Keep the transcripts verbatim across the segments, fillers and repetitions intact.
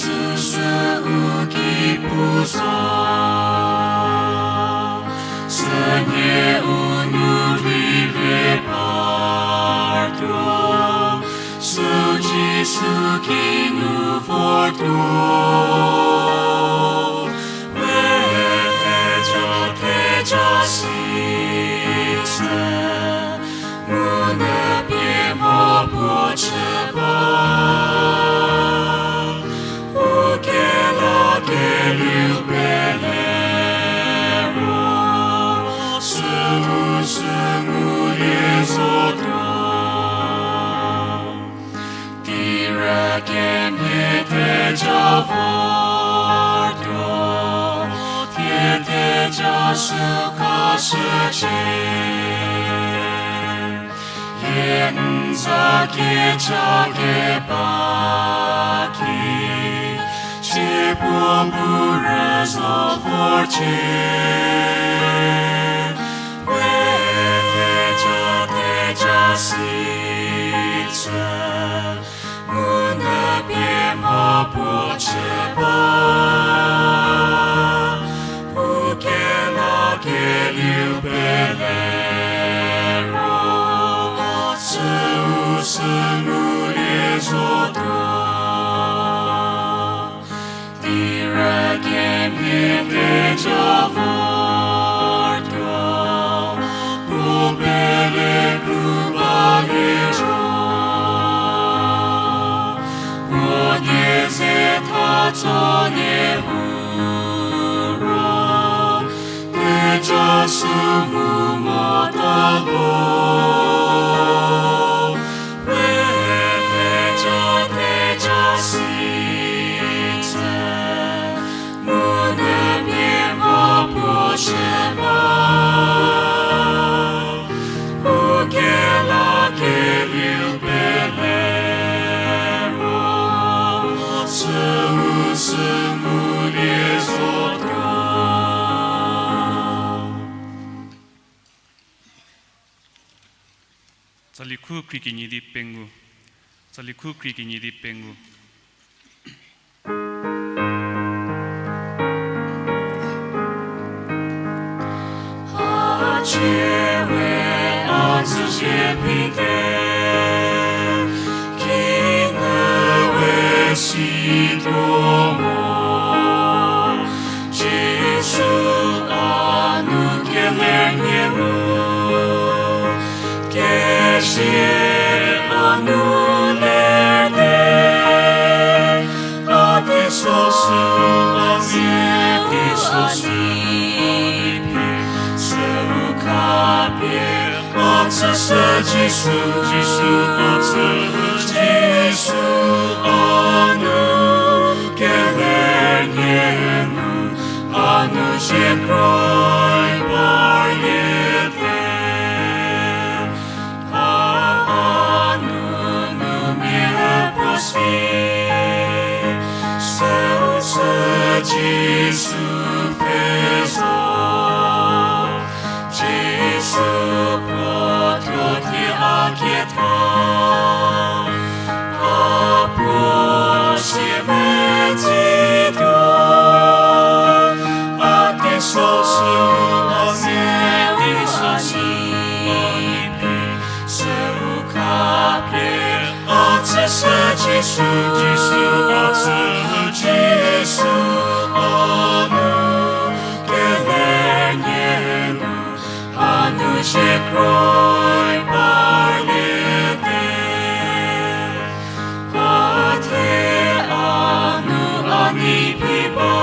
Süsü u ki pu zo, sünie u nu rei rei par tuo, sü Jisu ki nu vor tuo. We theja theja si sü, mu nyü pie mho puo chü ba. U kela keliu pele ro, sü u sü ngulie zo tuo. Tira kemhie theja vor tuo, thie theja sü khashücie. Hie n za kieca keba ki, chie puo bu rüzo vorcie. We theja theja si sü, mu nyü pie mho puo chü ba. U kela keliu pele ro, sü u sü ngulie zo tuo. Tira kemhie theja vor tuo, puo pele kru balie zo. Puo nie ze tha tsolie hu ro, theja sü ngu mota lo. We theja theja si sü, mu nyü pie mho puo chü ba. U kela keliu pele ro, sü u sü ngulie zo tuo. Tsali khu khrie kenie di pengou. Tsali khu khrie kenie di pengou. A cie we a tsüzie pite, kinyü we si tuo mo. Jisu a nu keler nie nu, kesia a nu lete. A teisozhü a zie teisozhü a pie, sü u khapie a tsüshü Jisu, Jisu a tsü, Jisu a nu keler nie nu, a nu zie kroi parliete. A, a nu, nu mia puo si, sü, sü Jisu pfhe zo. Jisu puo tuo thie a kietha, a puo sie metsituo, a teisozhü a zie teisozhü a pie, sü u khapie a tsüshü Jisu, Jisu a tsü, Jisu a nu keler nie nu, a nu zie kroi parliete. A the a nu a nei phi ba,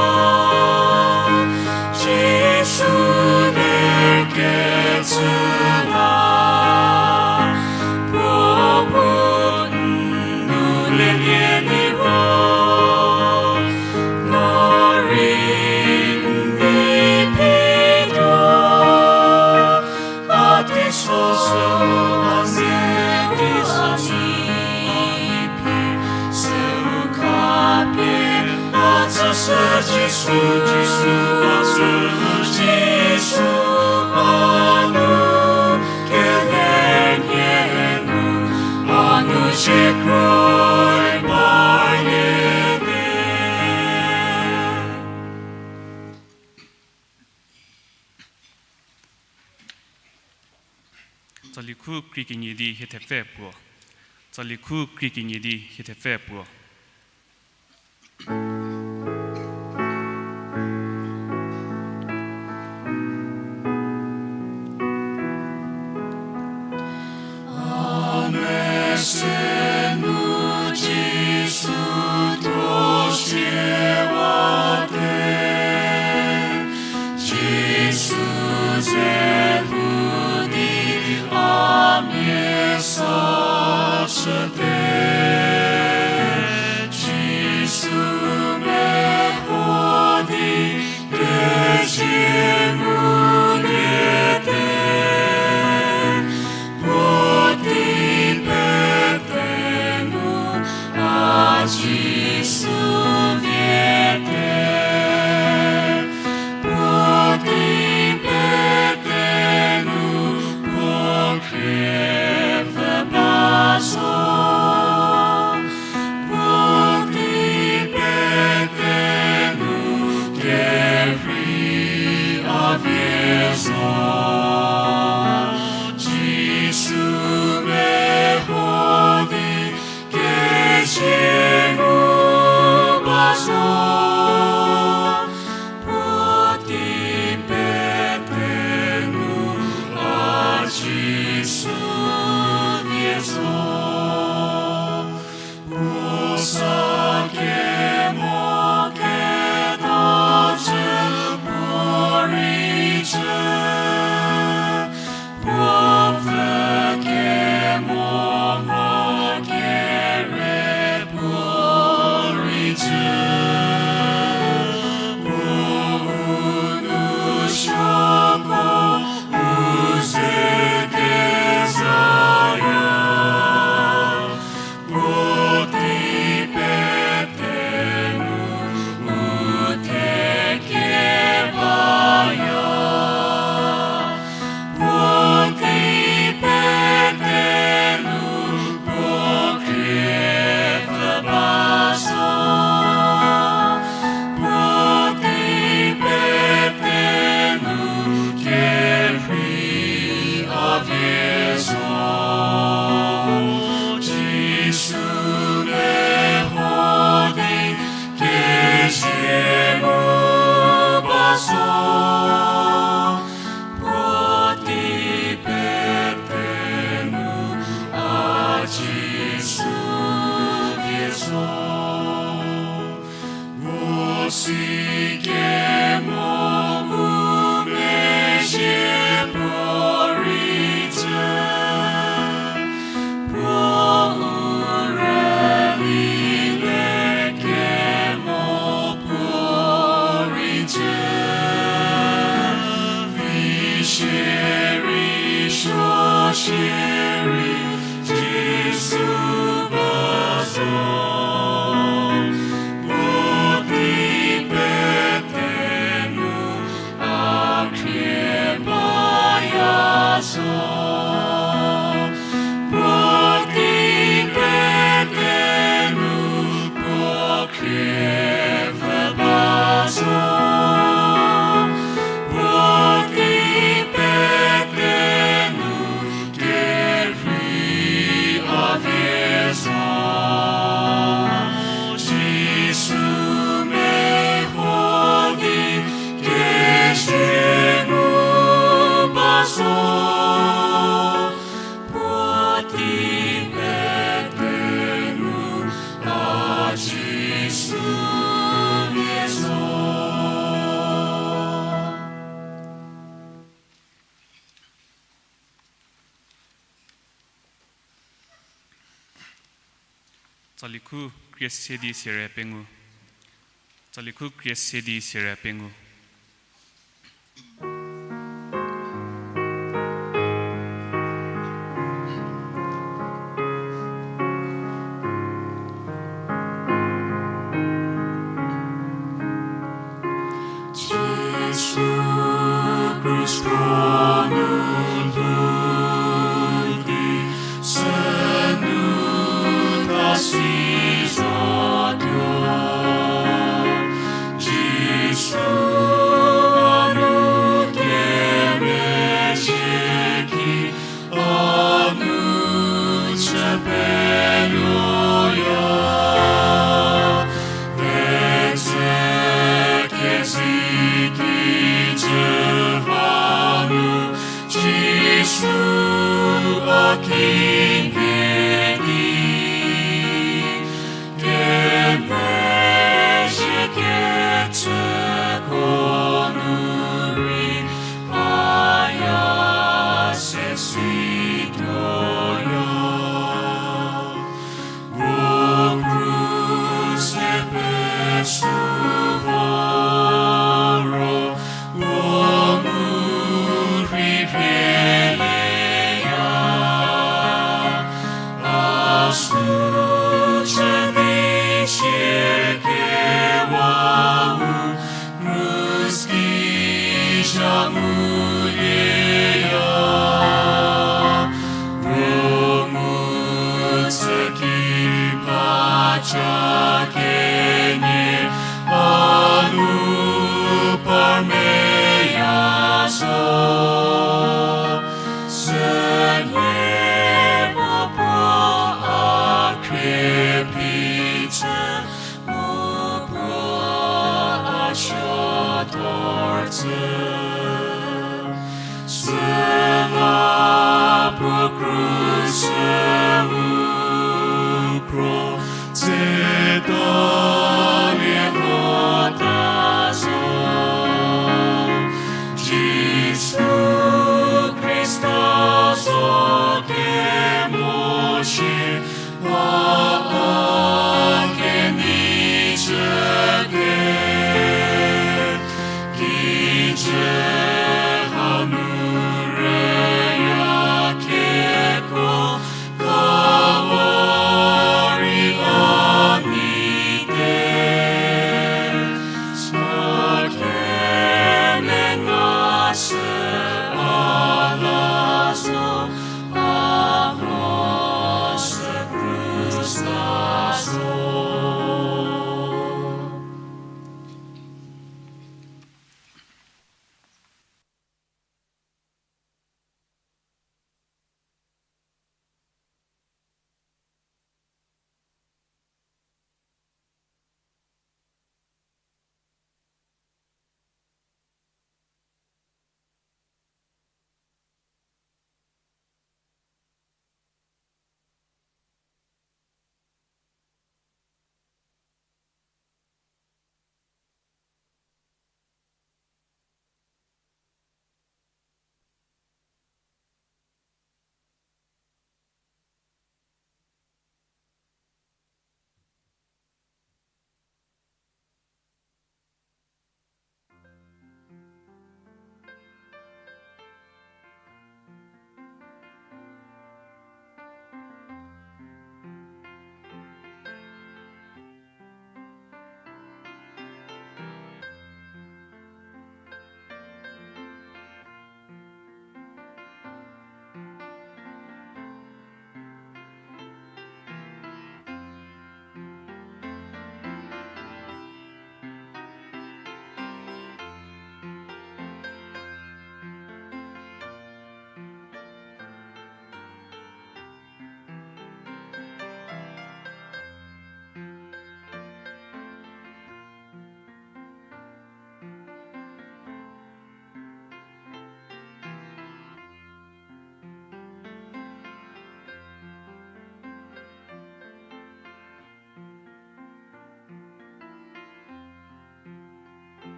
Jisu ler kecü la, puo bu n nu lelie liro, no rei n nei phi tuo. A teisozhü a zie teisozhü a pie, sü u khapie a tsüshü Jisu, Jisu a tsü, Jisu a nu keler nie nu, a nu zie kroi parliete. Khu krie kenie di hie thepfü puo. Tsali khu krie kenie di hie thepfü puo. A mese nu Jisu tuo shiewa te, Jisu ze nu di a mia sa chüte, Jisu meho di kezie nguliete, puotei pete nu a Jisu viete, puotei pete nu puo khrie pfü ba zo, puotei pete nu kerhei a vie zo, Jisu meho di kezie ngu ba zo, puotei pete nu a Jisu vie zo. Puo sa kemo keta cü puo rei cü, puo pfü kemo mha kere puo rei cü, puo u nu suoko u ze kezaya, puotei pete nu u thekebaya, puotei pete nu puo khrie pfü ba zo, puotei pete nu kerhei a vie zo, Jisu meho di kezie ngu ba zo, puotei pete nu a Jisu vie zo. Puo si kemo u mezhie puo rei cü, puo u rüli le kemo puo rei cü, vi shierei suo shierei Jisu ba zo, puotei pete nu a khrie baya zo, puotei pete nu puo khrie pfü ba zo, puotei pete nu kerhei a vie zo, Jisu meho di kezie ngu ba zo, puotei pete nu a Jisu vie zo. Tsali khu krie se di sierei pengou. Tsali khu krie se di sierei pengou. Jisu Khrista nu lhou di, sünu ta si zotuo. Jisu a nu Süu vo ro, puo ngu rhirhie leya. A sü chü di cie kewau, krus ki zha ngulieya. Puo ngu tsüki pacha kenie, a nu par meya zo. Sünie puo puo a khrie phi tsü, puo puo a suo tor tsü. Süla puo krus u kro, tsetalie lota zo. Jisu Khrista zo kemo shi, a a kenei chüte, kijü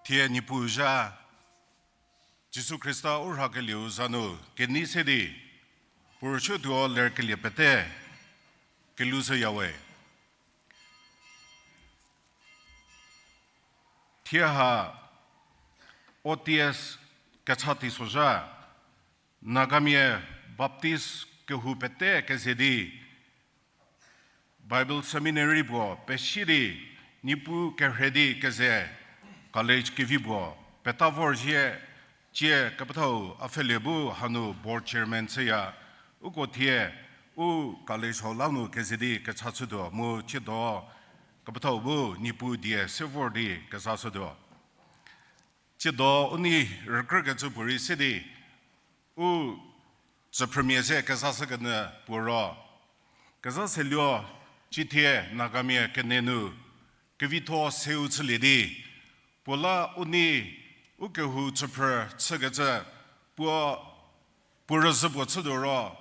Thie Niepuu zha, Jisu Khrista u rhakelieu za nu kenei se di, puo rüsuotuo lerkelie pete kelhoushüyawe. Thie ha O T S kecha teisozha, Nagamia Baptist kehou pete keze di, Bible Seminary puo pesie di, Niepuu kerhei di keze college kevi puo peta vorzhie, cie kepethau a pfhelie bu hanu board chairman chüya, uko thie u college hau la nu keze di kecha chütuo mu tsiedo kepethau bu Niepuu die se vor di kezashütuo. Tsiedo u nei rükrükecü puorei se di, u tsüphrümia se kezashükenyü puo ro, kezha seluo, cie thie Nagamia kene nu kevitho seu chülie di, puo la u nei u kehou tsüphrü chükecü, puo, puo rüzhü puo chütuo ro,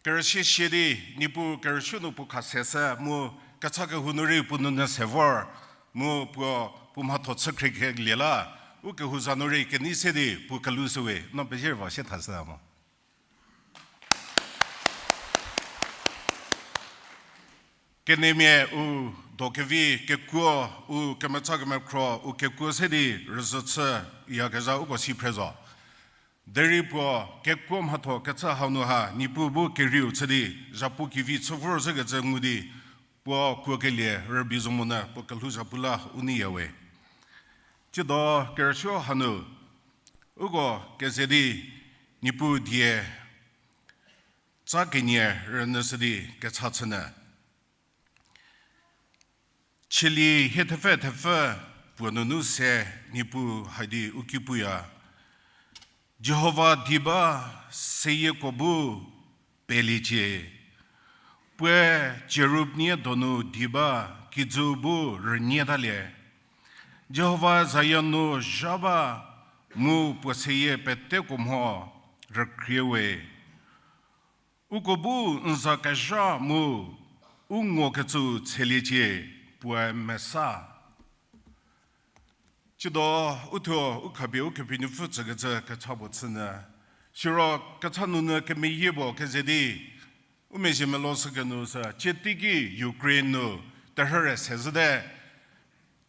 kerüsie sie di, Niepuu kerüsuo nu puo kha seshü mu kecha kehou nu rei puo nunyü se vor, mu puo, puo mhatho chü khriekelie la, u kehou za nu rei kenei se di puo kelhoushüwe, no pezie rei va sie thashü mo. Kenemia u do kevi kekuo, u kemeca kemekhro u kekuo se di rüzhü chüyakezha uko si phre zo. Derei puo kekuo mhatho kechü hau nu ha Niepuu bu kerieu chü di, zhapu kevi chü vor zhükecü ngu di, puo kuokelie rübei zo monyü puo kelhou zhapu la u neiyawe. Tsiedo kerüsuo hanu, uko keze di Niepuu die tsa kenie rünyüshü di kecha chünyü. Chülie hie thepfü thepfü puo nunu se Niepuu haidi u ki puya. Jihova die ba, seyieko bu peliecie. Puoe cherub nie donu die ba, kijü bu rünie talie. Jihova Zion nu zha ba, mu puo seyie peteko mho rükhrie we. Uko bu n za kezha mu u ngokecü tsheliecie, puoe mesa. Tsiedo uthuo u khapie u khapie nupfü tsükecü kecha puo chünyü. Siro kecha nunyü kemeyie puo keze di, u mezhie melo shükenu sü, tsie teiki Ukraine nu terhü re se zhüte.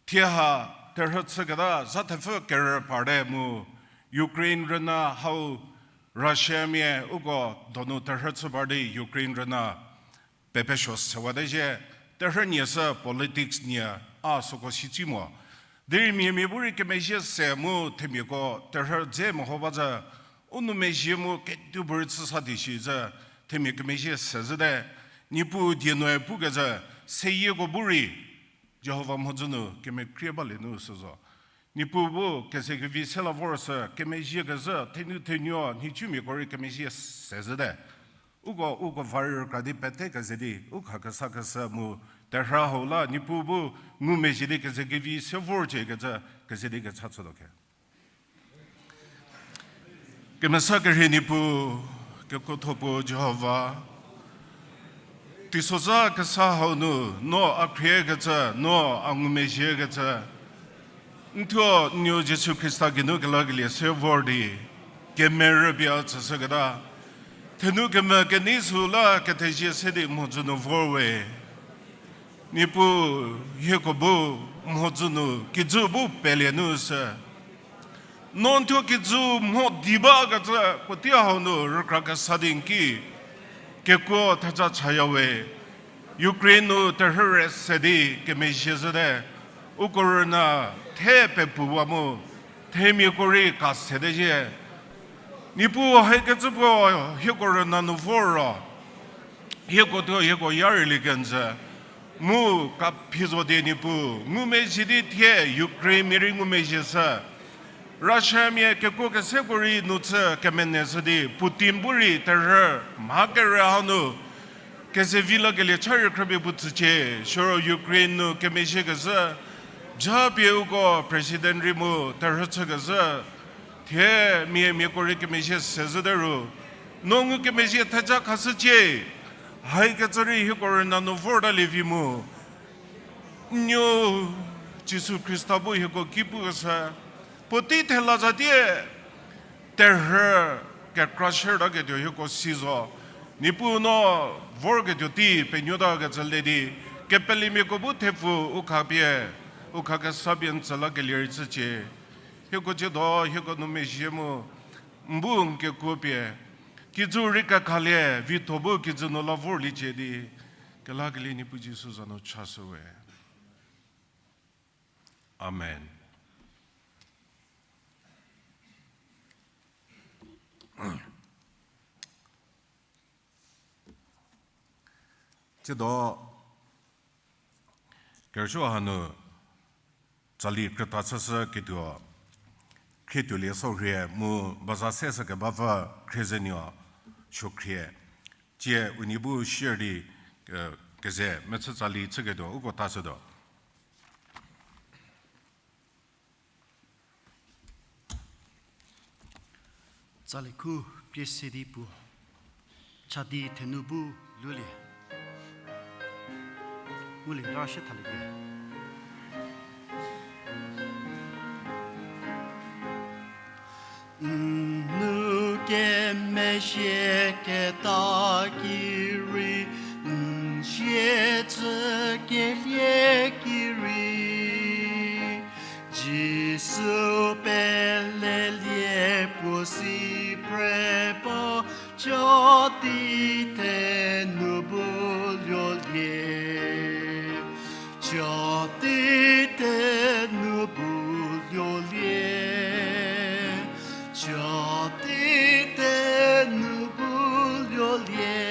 Thie ha terhü chüketa zha thepfü kerü parte mu Ukraine rüna hau Russiamia uko donu terhü chü par di Ukraine rüna pepesuo sewate zhie, terhü nie sü politics nie a süko sitsi mo. Derei mia mia bu rei kemezhie se mu themiako terhü dze meho ba zhü, u nou mezhie mu ketuo bu rei chü sa di shi zhü, themia kemezhie se zhüte, Niepuu die noe pukecü, seyieko bu rei Jihova mhodzü nu kemekrie balie nu sü zo. Niepuu bu keze kevi se la vor sü kemezhie kezhü, thenu thenuo nhicumiako rei kemezhie se zhüte. Uko, uko va rei rükra di pete keze di, u khakesa keshü mu terhü hau la Niepuu bu ngumezhie di keze kevi se vorcie kecü, keze di kecha chütuo khe. Kemesa kerhei Niepuu, kekuotho puo Jihova, teisozha kesa hau nu, no a khriekecü, no a ngumezhiekecü, n thuo n nuo Jisu Khrista geinu kelakelie se vor di, kemerü pie a tsüshüketa, thenu kemvü kenei sü la kethezie se di mhodzü nu vor we. Niepuu, hieko bu mhodzü nu kijü bu pelie nu sü, no n thuo kijü mho di bakecü puotei hau nu rükra kesa di n ki kekuo theja chaya we. Ukraine nu terhü re se di kemezhie zhüte, uko rüna the pepuwa mu themiako rei ka sete zhie. Niepuu, haikecü puo hieko rüna nu vor ro, hieko thuo hieko yareilie kenjü mu kaphi zo di Niepuu ngumezhie di thie Ukrainemia rei ngumezhie sü, Russiamia kekuo keseko rei nu chü kemeneshü di Putin bu rei terhü mha kere hanu kezevi lakelie cha rei khrüpie bu tsücie, siro Ukraine nu kemezhie kezhü, japie uko president rei mu terhü chü kezhü, thie mia miako rei kemezhie se zhüte ru, no ngukemezhie theja khashücie. Haikecü rei hieko rüna nu vortalie vi mu, n nuo Jisu Khrista bu hieko ki pukeshü, Puotei thela zatie terhü kekra shürtaketuo hieko si zo. Niepuu no vorketuo tei penuotakecü le di, kepelemiako bu thepfu u khapie, u khakesa pie n tsü lakelie rei chücie. Hieko tsiedo, hieko nu mezhie mu, n bu n kekuo pie, kijü rei kekhalie, vitho bu kijü nu la vorliecie di, kelakelie Niepuu Jisu za nu chashüwe. Amen. Tsiedo kerüsuo hanu tsali krüta chüshüketuo, khrietuolie sorhie mu baza se sükebapfü Khriezenuo Suokhrie. Tsie unie bu share di, eh, keze mechü tsali chüketuo uko tashütuo. Tsali khu pie se di puo, cha di thenu bu lulie. Ngulie la shie thalietuo. N nu kemezhie keta ki rei, n sietsü kelie ki rei, Jisu pelelie puo si phre ba, cha di thenu bu luolie. Cha di thenu bu luolie. Cha di thenu bu luolie.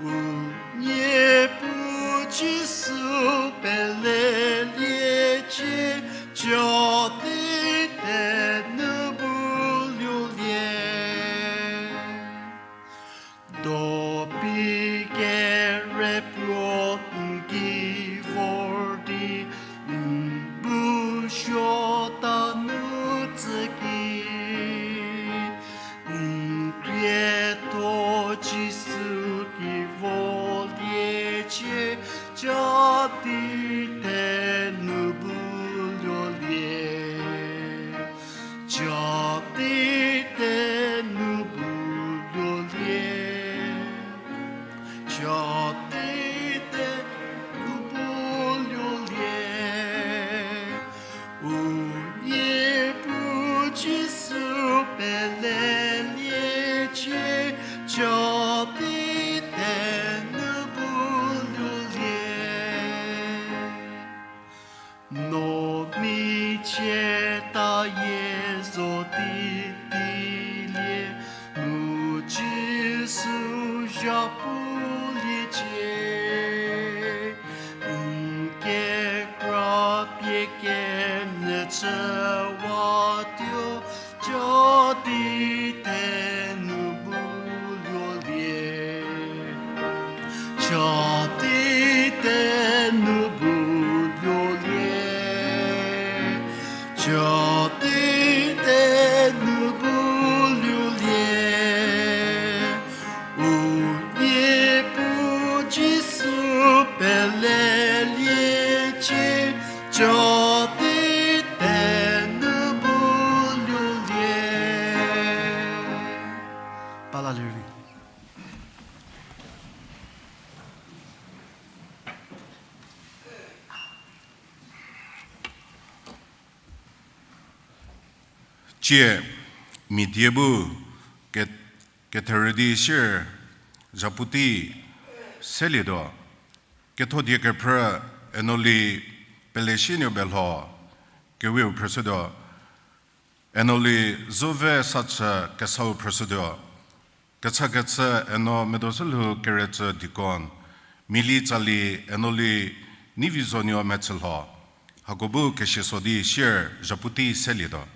U Niepuu Jisu peleliecie, cha di thenu bu luolie. Dopi kere puo n ki vor di, n bu suota nu tsü ki, n khrietho Jisu ki voliecie, cha di thenu bu luolie. Cha di thenu bu luolie. Cha di thenu bu luolie. U Niepuu Jisu peleliecie, cha di thenu bu luolie. No michie ta yie zo di dilie, mu Jisu zhapu liecie. N kekra pie kenyü chüwatuo, cha di thenu bu luolie. Cha di thenu bu luolie. Cha di thenu bu luolie. U Niepuu Jisu peleliecie, cha di thenu bu luolie. Pala lervi. Tsie, mia die bu ke-, ketherü di sier zhapu tei selietuo. Ketho die kephrü Enoli Pelesienuo Belho, keweu phrüshütuo. Enoli Zove Sachü, kesau phrüshütuo. Kechakechü Eno Medosülhou Keretsü deacon, mili tsali Enoli Nivizonuo Mechülho. Hako bu kesieso di sier zhapu tei selietuo.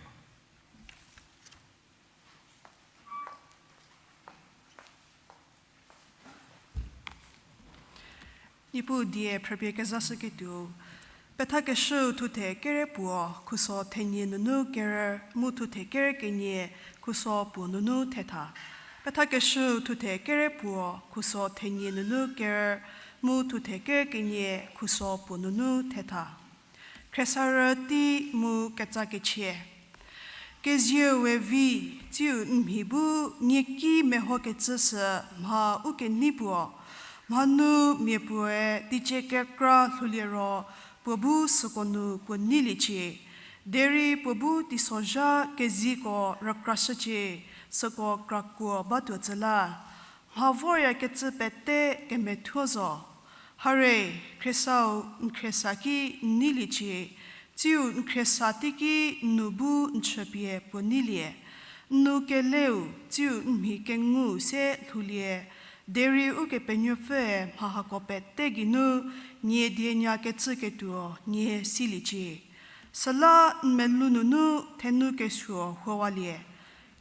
Niepuu die phrüpie kezashüketuou, pethakeshüu thuthe kere puo khuso thenie nunu kerü mu thuthe kere kenie khuso puo nunu thetha. Pethakeshüu thuthe kere puo khuso thenie nunu kerü mu thuthe kere kenie khuso puo nunu thetha. Khriesarü tei mu ketsa kechie. Kezieu we vi, tsiu n mhi bu nie ki mehokecü sü mha u kenei puo, mha nu mia puoe teicie kekra lhoulie ro, puo bu süko nu puo neiliecie. Derei puo bu teisozha keziko rükrashücie, süko krakuo batuo tsü la. Mha voryakecü pete kemethuo zo. Hare, khriesau n khriesa ki n neiliecie, tsiu n khriesa teiki n nou bu n chüpie puo neilie. N nou keleu, tsiu n mhi kengu se lhoulie, derei Ukepenuopfüe mha hako pete geinu nie dienya kecüketuo nie siliecie. Süla n melou nunu thenu kesuo huowalie,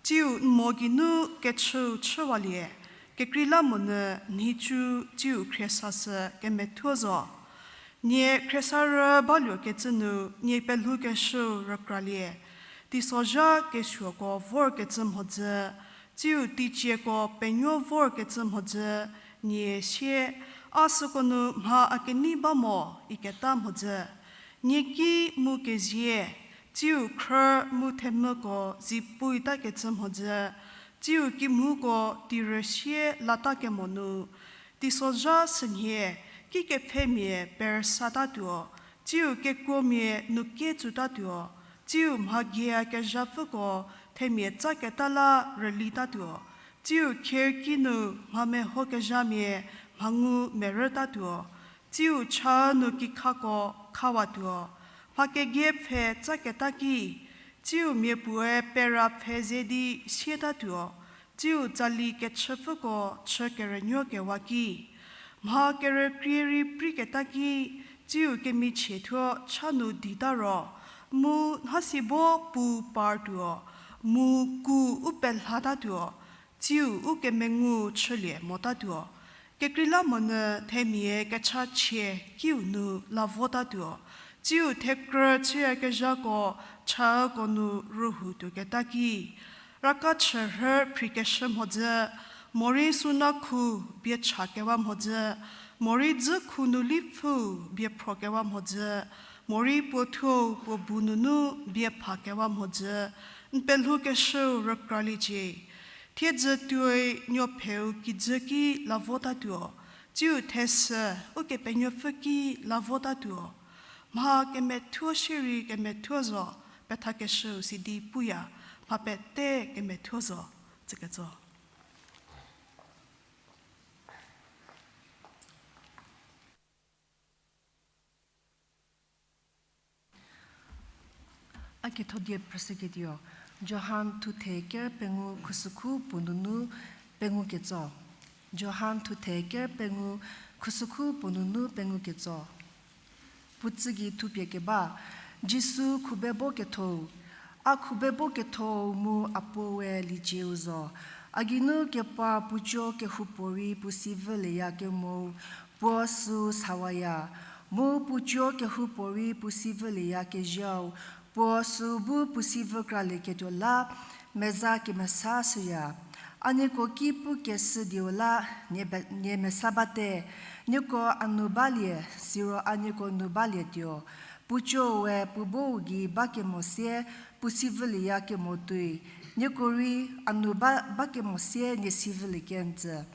tsiu n mo geinu kechüu chüwalie, kekreilamonyü nhicu tsiu khriesashü kemethuo zo. Nie khriesarü baluokecü nu nie pelhoukeshüu rükralie, teisozha kesuoko vorkecü mhodzü, tsiu teicieko penuo vorkecü mhodzü, nie sie, a süko nu mha a kenei ba mo iketa mhodzü. Nie ki mu kezie, tsiu khrü mu themvüko zipuitakecü mhodzü, tsiu kimhuko teirüsie latakemo nu, teisozha sünhie, kikepfhemia perüsatatuo, tsiu kekuomia nu kie tsutatuo, tsiu mha geiyakezhapfüko themia tsaketa la rülitatuo, tsiu khierki nu mha mehokezhamia mha ngu merütatuo, tsiu cha nu kikhako khawatuo, mha kegie pfhe tsaketa ki, tsiu mia puoe pera pfhe ze di sietatuo, tsiu tsali kechüpfüko chü kerünuokewa ki, mha kerükrie rei preiketa ki, tsiu kemichiethuo cha nu dita ro, mu nhasibo pu partuo, mu ku u pelhatatuo, tsiu u kemengu chülie motatuo. Kekreilamonyü themia kechachie kiu nu lavotatuo, tsiu thekrü chüyakezhako chako nu rühou tuoketa ki, raka chürhü phrikeshü mhodzü, morei suna khu bie chakewa mhodzü, morei dzükhu nu lipfü bie phrokewa mhodzü, morei puo thuou puo bu nunu bie phakewa mhodzü, n pelhoukeshüu rükraliecie. Thiedzü tuoi nuopheu kijü ki lavotatuo, tsiu thesü Ukepenuopfü ki lavotatuo. Mha kemethuo shierei kemethuo zo, pethakeshüu sidi puya, mha pete kemethuo zo, tsüketso. A kethodie phrüshüketuo, Johan thuthe ker pengou khusükhu puo nunu pengou ketso. Johan thuthe ker pengou khusükhu puo nunu pengou ketso. Puo tsü gei thupie keba, Jisu khubebo kethou. A khubebo kethou mu a puo we liecieu zo. A geinu kepar puo co kehoupuorei puo si vülieya kemou, puo süu sawaya. Mu puo co kehoupuorei puo si vülieya kezhau, puo süu bu puo si vü kralieketuo la, meza kemesa shüya. A nieko ki pukeshü dieu la, nie be-, nie mesa bate, nieko a nu balie, siro a nieko nu balietuo. Puo co we puo bou gei bakemo sie, puo si vülieya kemo tuoi, nieko rei a nu ba, bakemo sie nie si vülie kenjü.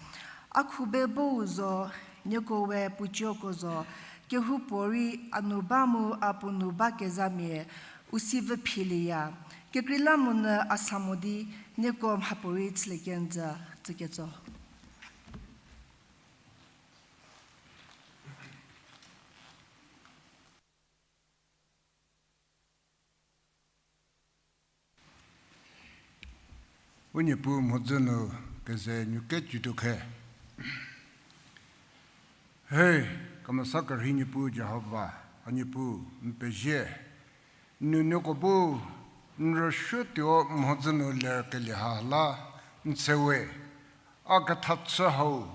A khubebou zo, nieko we puo coko zo, kehoupuorei a nu ba mu a puo nu bakezhamia, u si vü philieya. Kekreilamonyü a sa mo di, nieko mhapuorei chülie kenjü, tsüketso. U Niepuu mhodzü nu keze nuketuo khe. He, kemesa kerhei Niepuu Jihova, a Niepuu, n pezie, n nuonuoko bu n rüsuotuo mhodzü nu lerkelie ha la n tse we. A kethachü hau,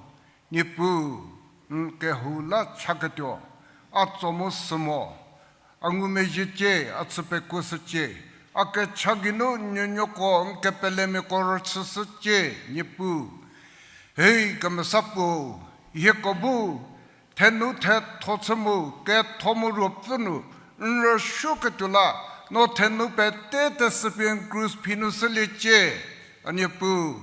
Niepuu, n kehou la chaketuo, a tso mu sü mo, a ngumezhiecie, a chü pekuoshücie, a kecha geinu n nuonuoko n kepelemiako rüchüshücie, Niepuu. Hei kemesa puo, hieko bu thenu thetho chü mu ketho mu ruopfü nu n rüsuoketuo la, no thenou pete tesüpie n krus phi nu shüliecie. A Niepuu,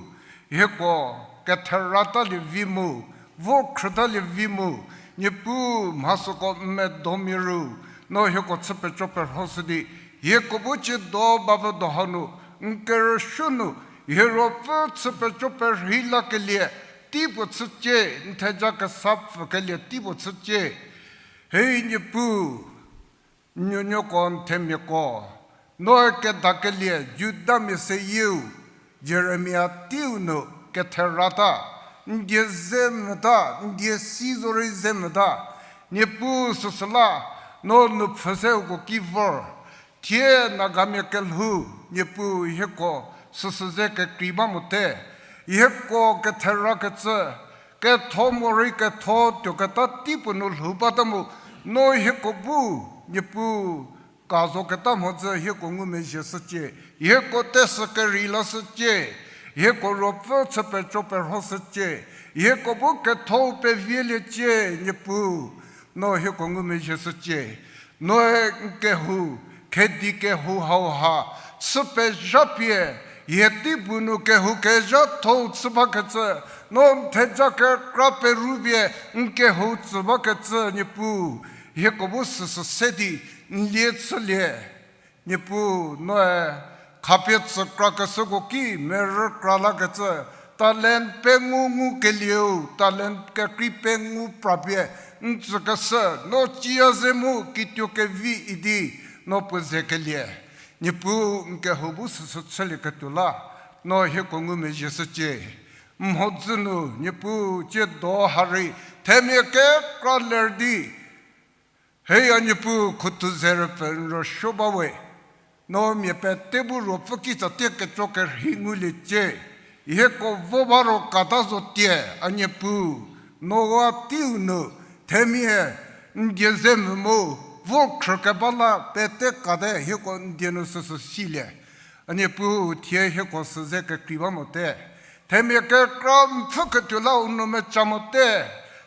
hieko kethera talie vi mu, vo khrütalie vi mu, Niepuu mhasüko n medomia ru, no hieko chü peco perhoshü di, hieko bu ciedo bavü do hanu, n kerüsuo nu, hie ruopfü chü peco perhei lakelie, teipuo chücie, n theja kesa pfükelie teipuo chücie. Hei Niepuu, nuonuoko n themiako, noe kedakelie Judamia seyieu, Jeremia teiu nu ketherata, n die ze mvüta, n die si zorei ze mvüta, Niepuu süsüla, no nupfhü se uko ki vor, thie Nagamia kelhou, Niepuu hieko süsü ze kekrei ba mote, hieko ketherakecü, ketho morei ketho tuoketa teipuo nu lhou bata mu, no hieko bu, Niepuu, ka zoketa mhodzü hieko ngumezhie shücie, hieko tesü kerei lashücie, hieko ruopfü chü peco perhoshücie, hieko bu kethou pevieliecie, Niepuu, no hieko ngumezhie shücie. Noe n kehou, khedi kehou hauha, chü pezhapie, hie teibu nu kehou kezhathou chü bakecü, no n theja kekra perupie, n kehou tsü bakecü Niepuu, hieko bu süsü se di, n lie chülie. Niepuu, noe khapie tsükrakeshüko ki merükra lakecü, talent pengou ngukelieu, talent kekrei pengou prapie, n tsükeshü, no ciya ze mu kituo kevi idi, no puo zekelie. Niepuu n kehou bu süsü chülieketuo la, no hieko ngumezhie shücie. Mhodzü nu, Niepuu, ciedo ha rei, themia kekra ler di, hei a Niepuu khutu zerüpfü n rüsuo ba we, no mia pete bu ruopfü kitsa tie keco kerhei nguliecie, hieko vo ba ro kata zo tie, a Niepuu, Noa teiu nu, themia n die ze mvü mu, vo khrükeba la pete kate hieko n die nu süsü silie. A Niepuu thie hieko sü ze kekrei ba mote. Themia kekra n pfhüketuo la u nou meca mote.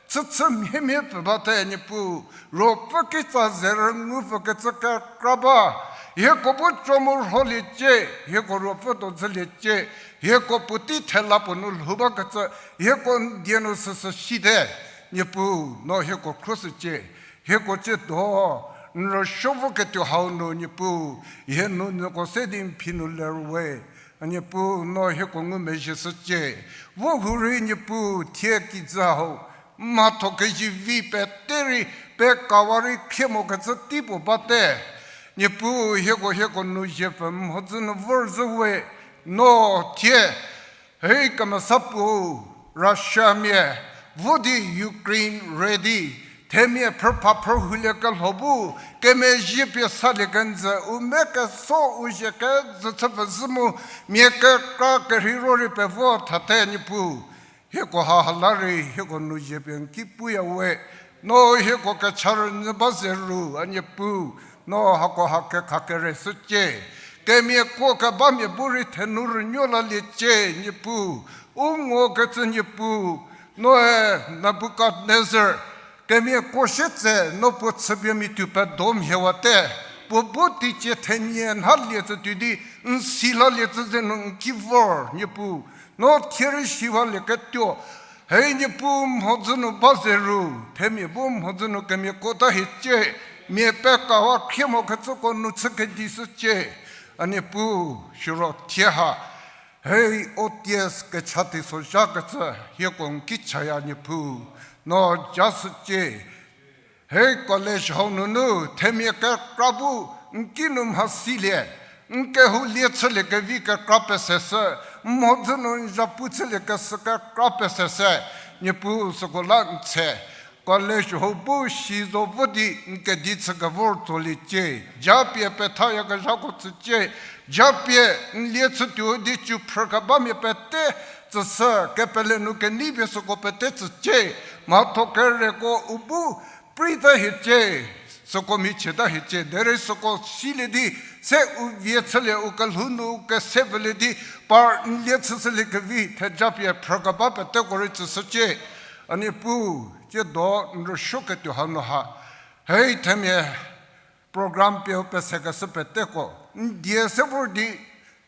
Chüchü mhiemhie pfü bate Niepuu. Ruopfü kitsa zerüngupfü kecü kekra ba. Hieko bu co mu rholiecie. Hieko ruopfü do dzüliecie. Hieko puotei thela puo nu lhou bakecü. Hieko n die nu süsü site. Niepuu no hieko khruoshücie. Hieko ciedo, n rüsuo voketuo hau nu Niepuu, hie nuonuoko se di n phi nu ler we. A Niepuu no hieko ngumezhie shücie. Vo hurei Niepuu thie kijü hau, mhatho kezivi pete rei, pekawa rei khrie mokecü teipuo bate. Niepuu hieko hieko nu ziepfü mhodzü nu vorzhü we, no thie Hei kemesa puo, Russiamia, vo di Ukraine ready, themia phrüpha phrühulie kelho bu, kemezhie pie salie kenjü, u me keso u zhie kezhü chüpfü zhü mu, mia kekra kerhei ro rei pevo thate Niepuu. Hieko ha hala rei, hieko nu zhie pie n ki puya we, no hieko kecha rünyü ba ze ru, a Niepuu, no hako ha kekha kere shücie. Kemiako kebamia bu rei thenu rünuo laliecie, Niepuu. U ngokecü Niepuu, noe Nebukadnezar, kemiako sie tse no puo chüpie miatiu pedo mhiewate. Puo bu teicie thenie nha lie tsü tuo di, n si laliecü ze nu n ki vor, Niepuu. No thie rei siwalieketuo, hei Niepuu mhodzü nu ba ze ru, themia bu mhodzü nu kemiako ta hiecie, mia pekawa khrie mokecüko nu chü kedi shücie, a Niepuu, siro thie ha. Hei O T S kecha teisozhakecü, hieko n ki chaya Niepuu, no ja shücie. Hei college hau nunu themia kekra bu n ki nu mhasilie, n kehoulie chülie kevi kekra pese shü, mhodzü nu n zhapu chülie kesü kekra pese se, Niepuu süko la n tse. College hau bu si zo vo di n kedi chü kevor tsoliecie, japie pethayakezhako tsücie, japie n lie chütuo di cü phrü kebamia pete tsüshü, kepele nu kenei pie süko pete tsücie, mhatho kereko u bu preita hiecie, süko michieta hiecie, derei süko silie di, se u vie chülie u kelhou nu u kese pfülie di, par n lie chüshülie kevi thejapie phrü keba peteko rei tsüshücie, a Niepuu, tsiedo n rüsuoketuo hanu ha. Hei themia program pie u pesekeshü peteko, n die se vor di,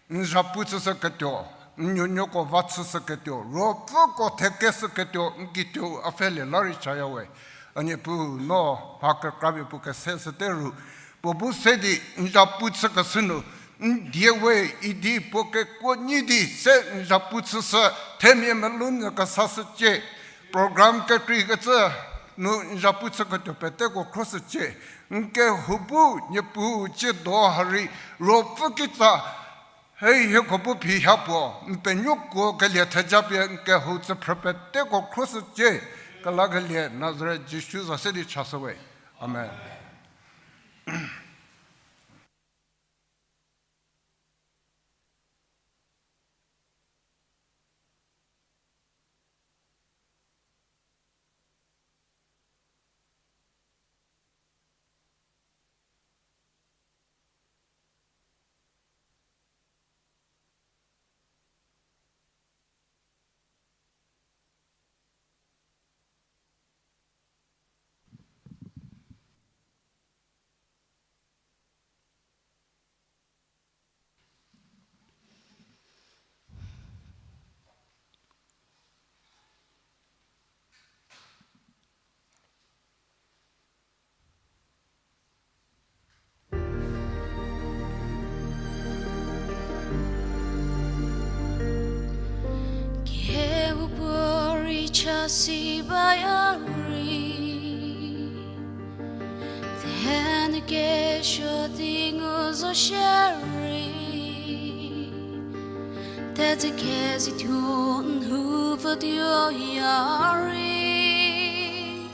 n zhapu chüshüketuo, n nuonuoko va chüshüketuo, ruopfüko thekeshüketuo, n kituo a pfhelie la rei chaya we. A Niepuu no mha kekra pie puo kese shüte ru, puo bu se di n zhapu chükeshü nu, n die we idi puo kekuo nyi di se n zhapu chüshü, themia melou nyü kesashücie. Program kekreikecü nu n zhapu chüketuo peteko khroshücie. N kehou bu Niepuu tsiedo ha rei ruopfü kitsa, hei hieko bu phi ha puo, n penuokuo kelie theja pie n kehou tsüphrü peteko khroshücie. Kelakelie Nazaret Jisu za se di chashü we. Amen. Kehoupuorei chasi baya rei, thenu kesuo di ngu zo shierei, thetse kezei thuo n hu pfütuoya rei.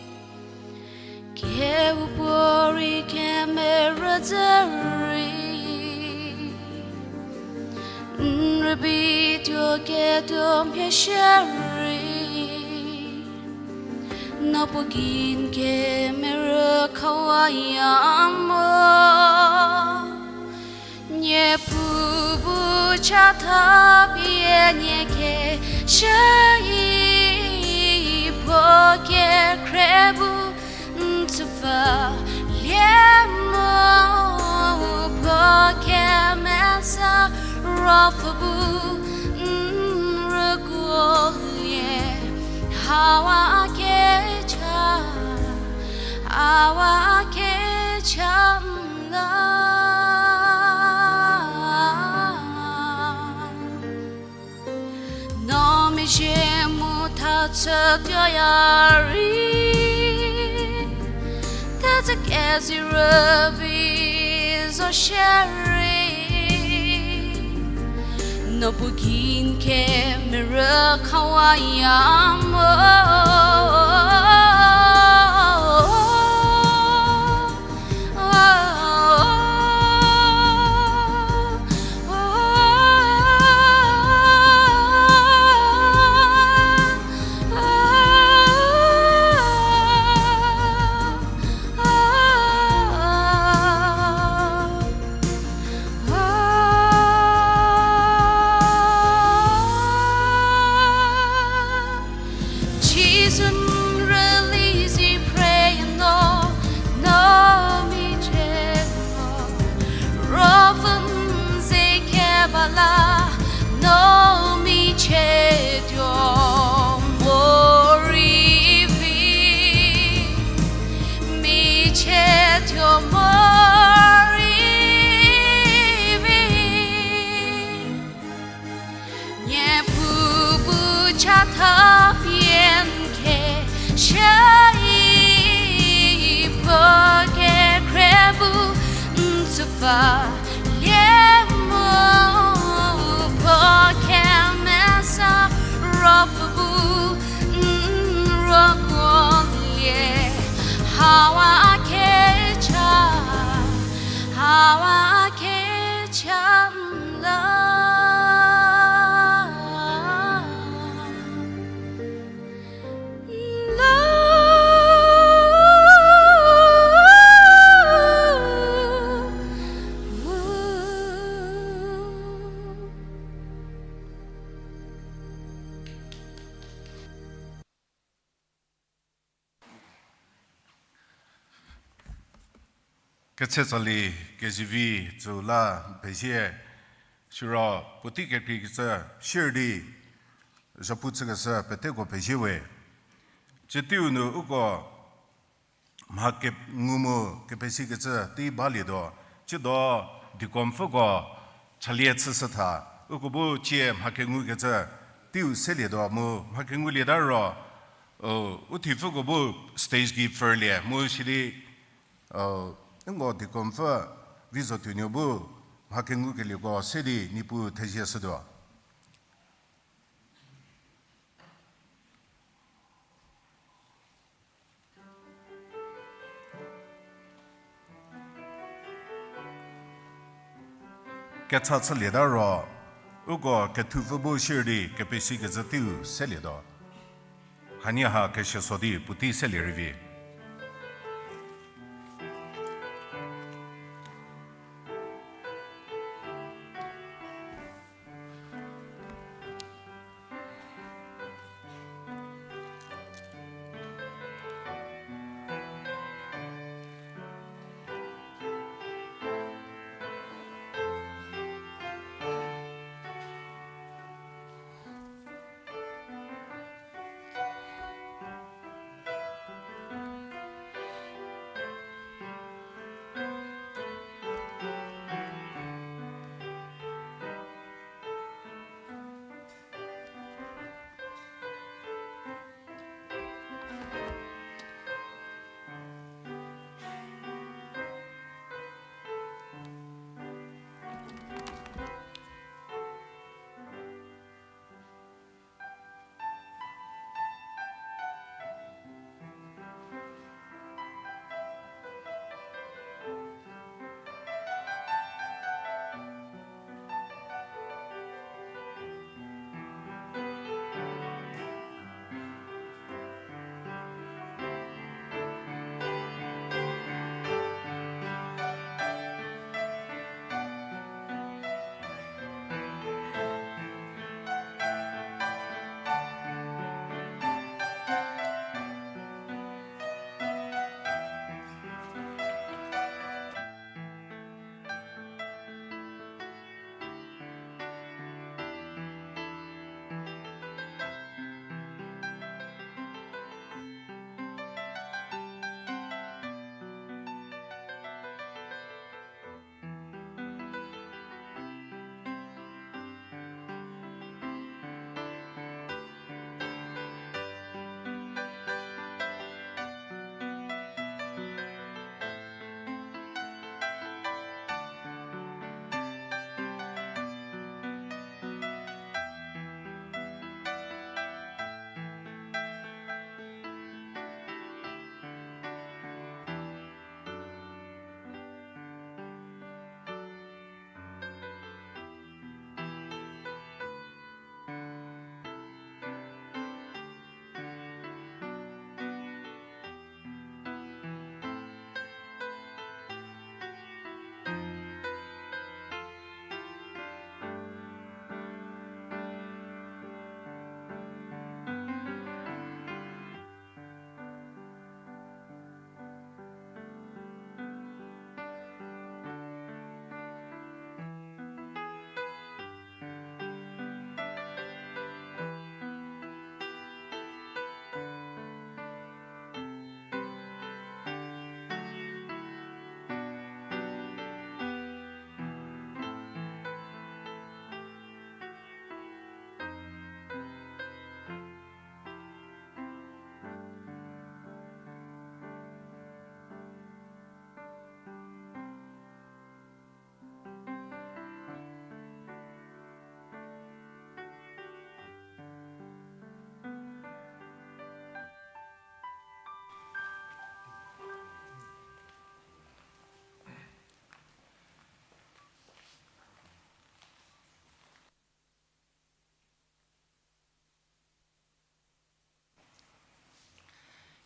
Kehoupuorei kemerü dze rei, n rübei tuo ketuo mhie shierei, no puo gei n kemerü khawaya mo. Niepuu bu chatha pie nie kesuo-i, puo kekhrie bu n tsüpfü lie mo, puo kemesa ruopfü bu n rüguolie, hawa kecha, hawa kecha n la. No mezhie mu tha chütuoya rei, thetse kezei rübei zo shierei, no puo gei n kemerü khawaya mo. Jisu Ketse tsali kezivi tsüu la pezie, siro puotei kekreikecü share di zhapu chükeshü peteko pezie we. Tsie teiu nu uko mha kengu mu kepesikecü tei balietuo, tsiedo deaconpfüko chalie chüshü tha, uko bu tsie mha kengukecü teiu selietuo mu mha kengulieta ro, u thipfüko bu stage gei pfürlie mu sidi, nko deaconpfü Vizotuonuo bu mha kengukelieko se di Niepuu thezie shütuo. Kecha chülieta ro, uko kethupfü bu share di kepesikecü teiu selietuo. Hanie ha keshüso di puotei selie rei vi.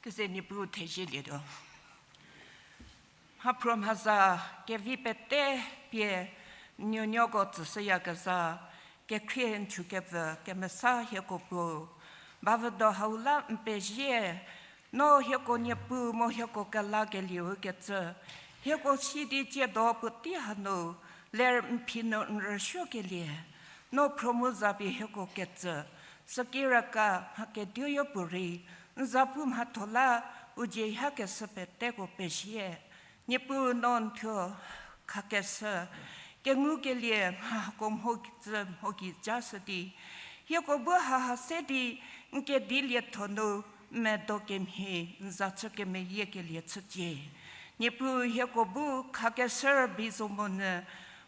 Keze Niepuu thezielietuo. Mhaphruo mhaza kevi pete pie nuonuoko tsüshüyakezha, kekhrie n chükepfü kemesa hieko Puo, bavüdo hau la n pezie, no hieko Niepuu mu hieko kelakelieu kecü, Hieko si di tsiedo puotei hanu ler n phi nu n rüsuokelie, no phro mu zapie hieko ketsü, sükiraka mha keduoyo puorei, n zapu mhatho la u dzie ha keshü peteko pezie. Niepuu no n thuo khakeshü, kengukelie mha hako mho ki tsü mho ki ja shü di, hieko bu haha se di n kedi lietho nu medo kemhie n za chü kemeyiekelie chücie. Niepuu hieko bu khakeshü rübei zo monyü,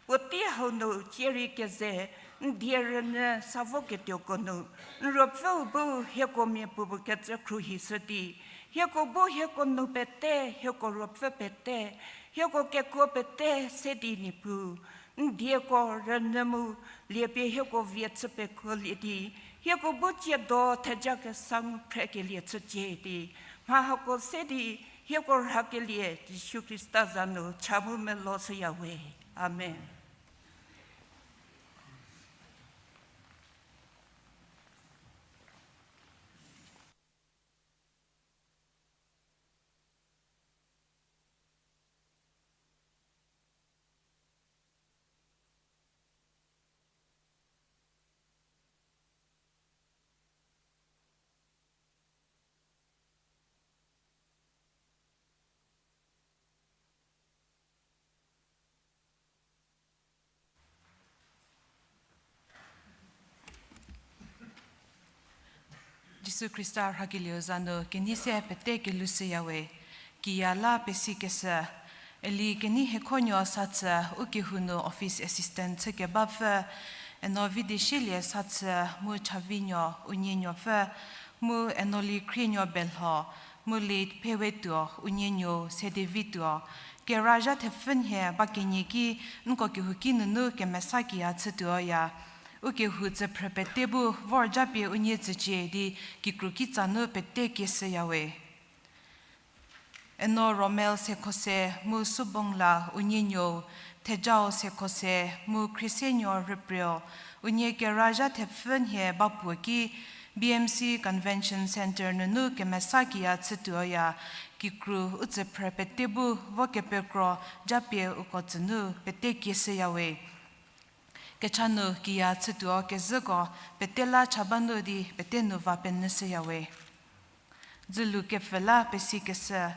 puotei hau nu tsie rei keze n die rünyü sa voketuoko nu, n ruopfüu bu hieko mia puopuo kecü khruohishü di, hieko bu hieko nou pete, hieko ruopfü pete, hieko kekuo pete se di Niepuu, n dieko rünyü mu liepie hieko vie chü pekuolie di, hieko bu tsiedo theja kesa ngu phrekelie chücie di, mha hako se di hieko rhakelie Jisu Khrista za nu cha mu melo shüyawe. Amen. Jisu Khrista rhakelieu za nu kenei se pete kelushüyawe. Kiya la pesikeshü, eli kenei hiekhonuo sa tsü u kehou nu office assistant chükebapfü, eno Vidisielie sa tsü mu Chavinuo unienuopfü, mu eno Likrienuo Belho, mu late Phewetuo unienuo Sedevituo, kera zha thepfü nhie ba kenie ki nko kehouki nunu kemesa kiya chütuoya. U kehou tsüphrü pete bu vor japie unie tsücie di kikru kitsa nu pete kieshüyawe. Eno Romel Sekhose mu Subongla unienuo, Thejau Sekhose mu Khriesenuo Rüprio, unie kera zha thepfü nhie ba puo ki B M C Convention Centre nunu kemesa kiya chütuoya, kikru u tsüphrü pete bu vo kepekro japie uko tsünu pete kieshüyawe. Kecha nu kiya chütuo kezhüko pete la cha ba nu di pete nu va penyüshüyawe. Dzülu kepfü la pesikeshü,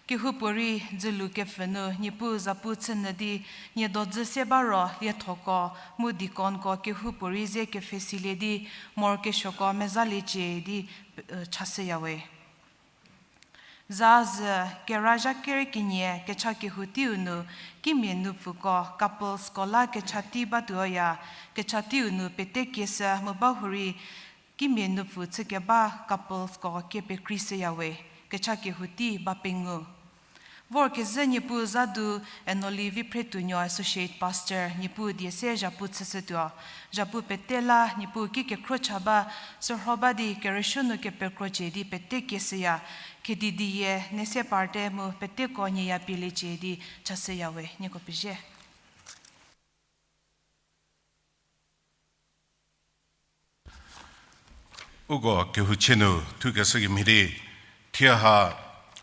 kehoupuorei dzülu kepfü nu Niepuu zapu chünyü di nie dodzü se ba ro liethoko mu deaconko kehoupuorei ze kepfhesilie di morokesuoko mezaliecie di, e, chashüyawe. Za zü kera zha ker kenie kecha kehou teiu nu kimia nupfuko couplesko la kecha tei batuoya, kecha teiu nu pete kieshü mu bahurei kimia nupfu chükeba couplesko kie pekreishüyawe, kecha kehou tei ba pengou. Vorkezhü Niepuu za du eno Livi Phretuonuo Associate Pastor Niepuu die se zhapu chüshütuo, zhapu pete la Niepuu ki kekhro cha ba, sürho ba di kerüsuo nu kepekrocie di pete kieshüya, khedi diyie ne se parte mu peteko nyie ya pieliecie di chashüyawe, nieko pezie. Uko kehouchie nu thukeshü kemhie di, thie ha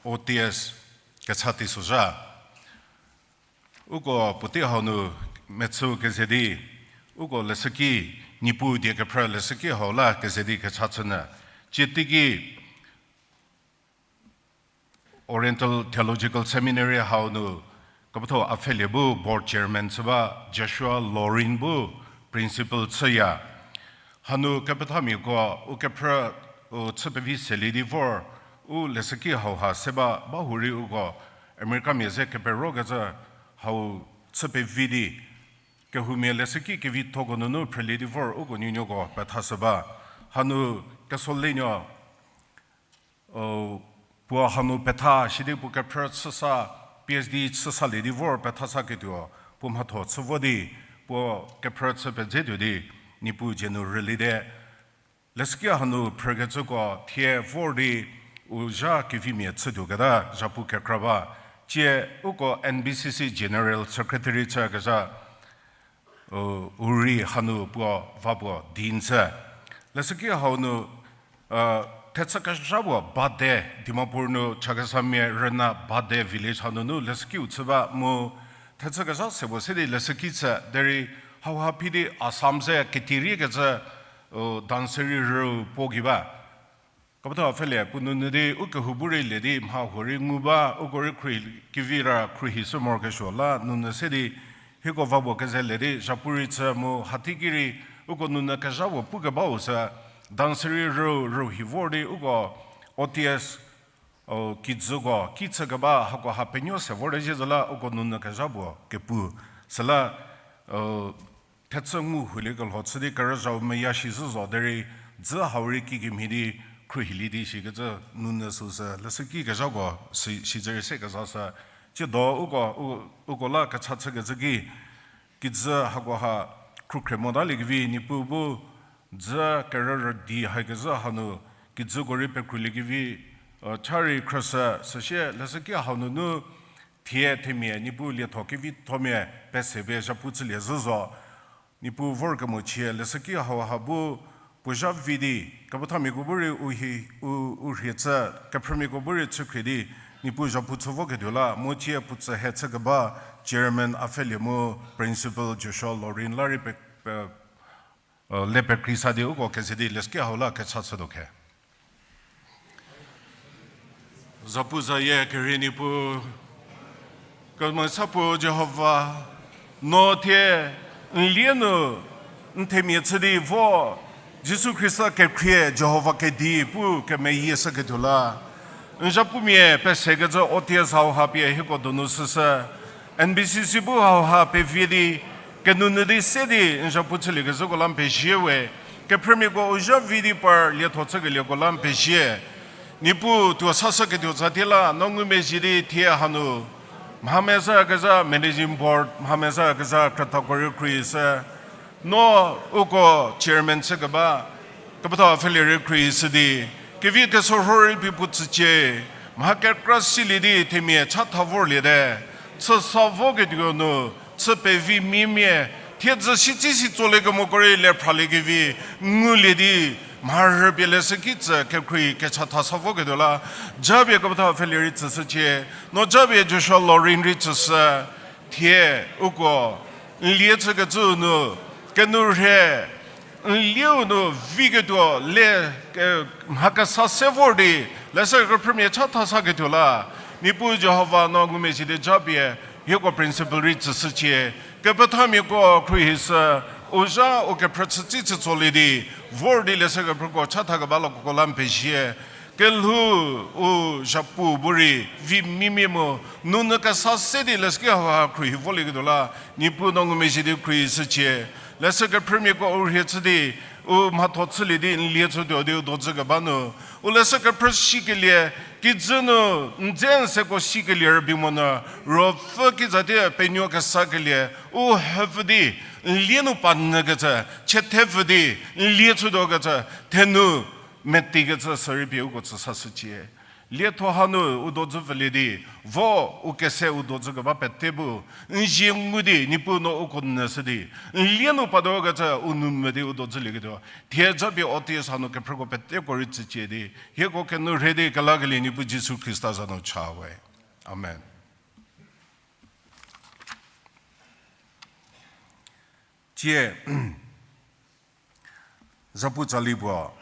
O T S kecha teisozha. Uko puotei hau nu mechü keze di, uko leshüki, Niepuu die kephrü leshüki hau la keze di kecha chünyü. Tsie teiki Oriental Theological Seminary hau nu kepetho a pfhelie bu board chairman chü ba Joshua Lorin bu principal chüya. Hanu kepethamiako u kephrü u chü pevi selie di vor, u leshüki hauha se ba, bahurei uko Americamia ze keperokecü hau chü pevi di, kehoumia leshüki kevithoko nunu phrelie di vor uko nuonuoko pethashü ba. Hanu Kesolenuo, o, puo hanu petha shidi puo kephrü chüsa, P H D chüsalie di vor pethasaketuo puo mhatho chü vo di, puo kephrü chü pedze tuo di, Niepuu dzie nu rüliete. Leshüki hanu phrükecüko thie vor di u zha kevimia chütuoketa zhapu kekra ba. Tsie uko N B C C General Secretary chükezha, u rei hanu puo va puo di n chü. Leshüki hau nu, thechü kezha puo bate, Dimapur nu Chakhesangmia rüna bate village hanunu leshükiu chü ba mu thechü kezha se puo se di leshüki chü derei hauha phi di Assam ze ketirie kecü, u, dancerei rüu puo gei ba. Kepethau pfhelie puo nunu di u kehou bu rei le di mha huo rei ngu ba, uko rei khruohi kevi ra khruohi sü morokesuo la nunu se di hieko va puo keze le di zhapu rei chü mu hatei ki rei uko nunu kezha puo pukebau sü dancerei rüu rüu hi vor di uko O T S, o, kijüko ki chükeba hako ha penuo se vor di zhie zo la uko nunu kezha puo kepu süla, o, thechü ngu hulie kelho chü di kerüzhau meya shi zhü zo derei dzü hau rei kikemhie di khruohilie di shikecü nunu süu sü leshüki kezhako si, shicü rei se kezha sü tsiedo uko, u, uko la kecha chükecü ki, kijü hako ha khrukhre motaliekevi Niepuu bu dzü kerürü di hakezhü hanu kijüko rei pekruliekevi, cha rei khrüshü, süsie leshüki hau nunu thie themia Niepuu lietho kevithomia pese pie zhapu chülie zhü zo. Niepuu vorkemo chie leshüki hau ha bu puo zha vi di, kepethamiako bu rei u hi, u, u rhie chü, kephrümiako bu rei chükhrie di, Niepuu zhapu chü voketuo la mu chie puo tsühe chükeba chairman Apfhelie mu principal Joshua Lorin la rei pe, pe, le pekrei sa di uko keze di leshüki hau la kecha chütuo khe. Zapuzayie kerhei Niepuu, kemesa puo Jihova, no thie n lie nu n themia chü di vo, Jisu Khrista kekhrie Jihova kedi pu kemeyie shüketuo la n zhapumia pesekecü O T S hau ha pie hieko donu shüshü, N B C C bu hau ha pevie di, kenunu di se di n zhapu chüliekezhüko la n pezie we, kephrümiako u zha vi di par lietho chükelieko la n pezie. Niepuu tuo sashüketuo za tie la no ngumezhie di thie hanu mha mezhüyakezha managing board, mha mezhüyakezha krütako rei khruohishü, no uko chairman chükeba, kepethau Apfhelie rei khruohishü di, kevi kesorho rei pie puo tsücie, mha kekra silie di themia chatha vorlie te, chü sa voketuo nu chü pevi mimia, thiedzü sitsi si tsolie kemoko rei le phraliekevi ngulie di, mharhü pie leshüki tsü kekhruohi kechatha sa voketuo la, japie kepethau Apfhelie rei tsüshücie, no japie Joshua Lorin rei tsüshü, thie uko n lie chükecü nu, kenu rhe n lieu nu viketuo le, mha kesa se vor di, leshü kephrümia chatha saketuo la, Niepuu Jihova no ngumezhie di japie, hieko principal rei tsüshücie, kepethamiako khruohishü, u zha u kephrü chütsi chü tsolie di, vor di leshü kephrüko chatha keba lokoko la n pezie, kelhou u zhapu bu rei vi mimia mu, nunu kesa se di leshüki hau ha khruohi volieketuo la, Niepuu no ngumezhie di khruohishücie, leshü kephrümiako u rhie chü di, u mhatho chülie di n lie chütuo di u dodzü keba nu, u leshü kephrü sikelie, kijü nu n dze n seko sikelie rübei monyü, ruopfü kizatie penuo kesakelie, u hepfü di, n lie nu pa nyükecü, chiethepfü di, n lie chütuokecü, thenu metikecü sürei pie uko tsü sashücie. Lietho hanu u dodzü pfülie di, vo u kese u dodzü keba pete bu, n zie ngu di, Niepuu no uko nyüshü di, n lie nu patuokecü u nou mvü di u dodzülieketuo, thie japie O T S hanu kephrüko peteko rei tsücie di, hieko kenu rhe di kelakelie Niepuu Jisu Khrista za nu cha we. Amen. Tie, zhapu tsali puo,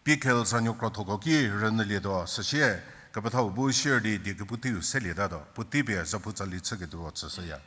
P K L sanuo krothoko ki rünyülietuo, süsie, kepethau bu share di die kepu teiu selietatuo, puotei pie zhapu tsali chüketuo tsüshüya.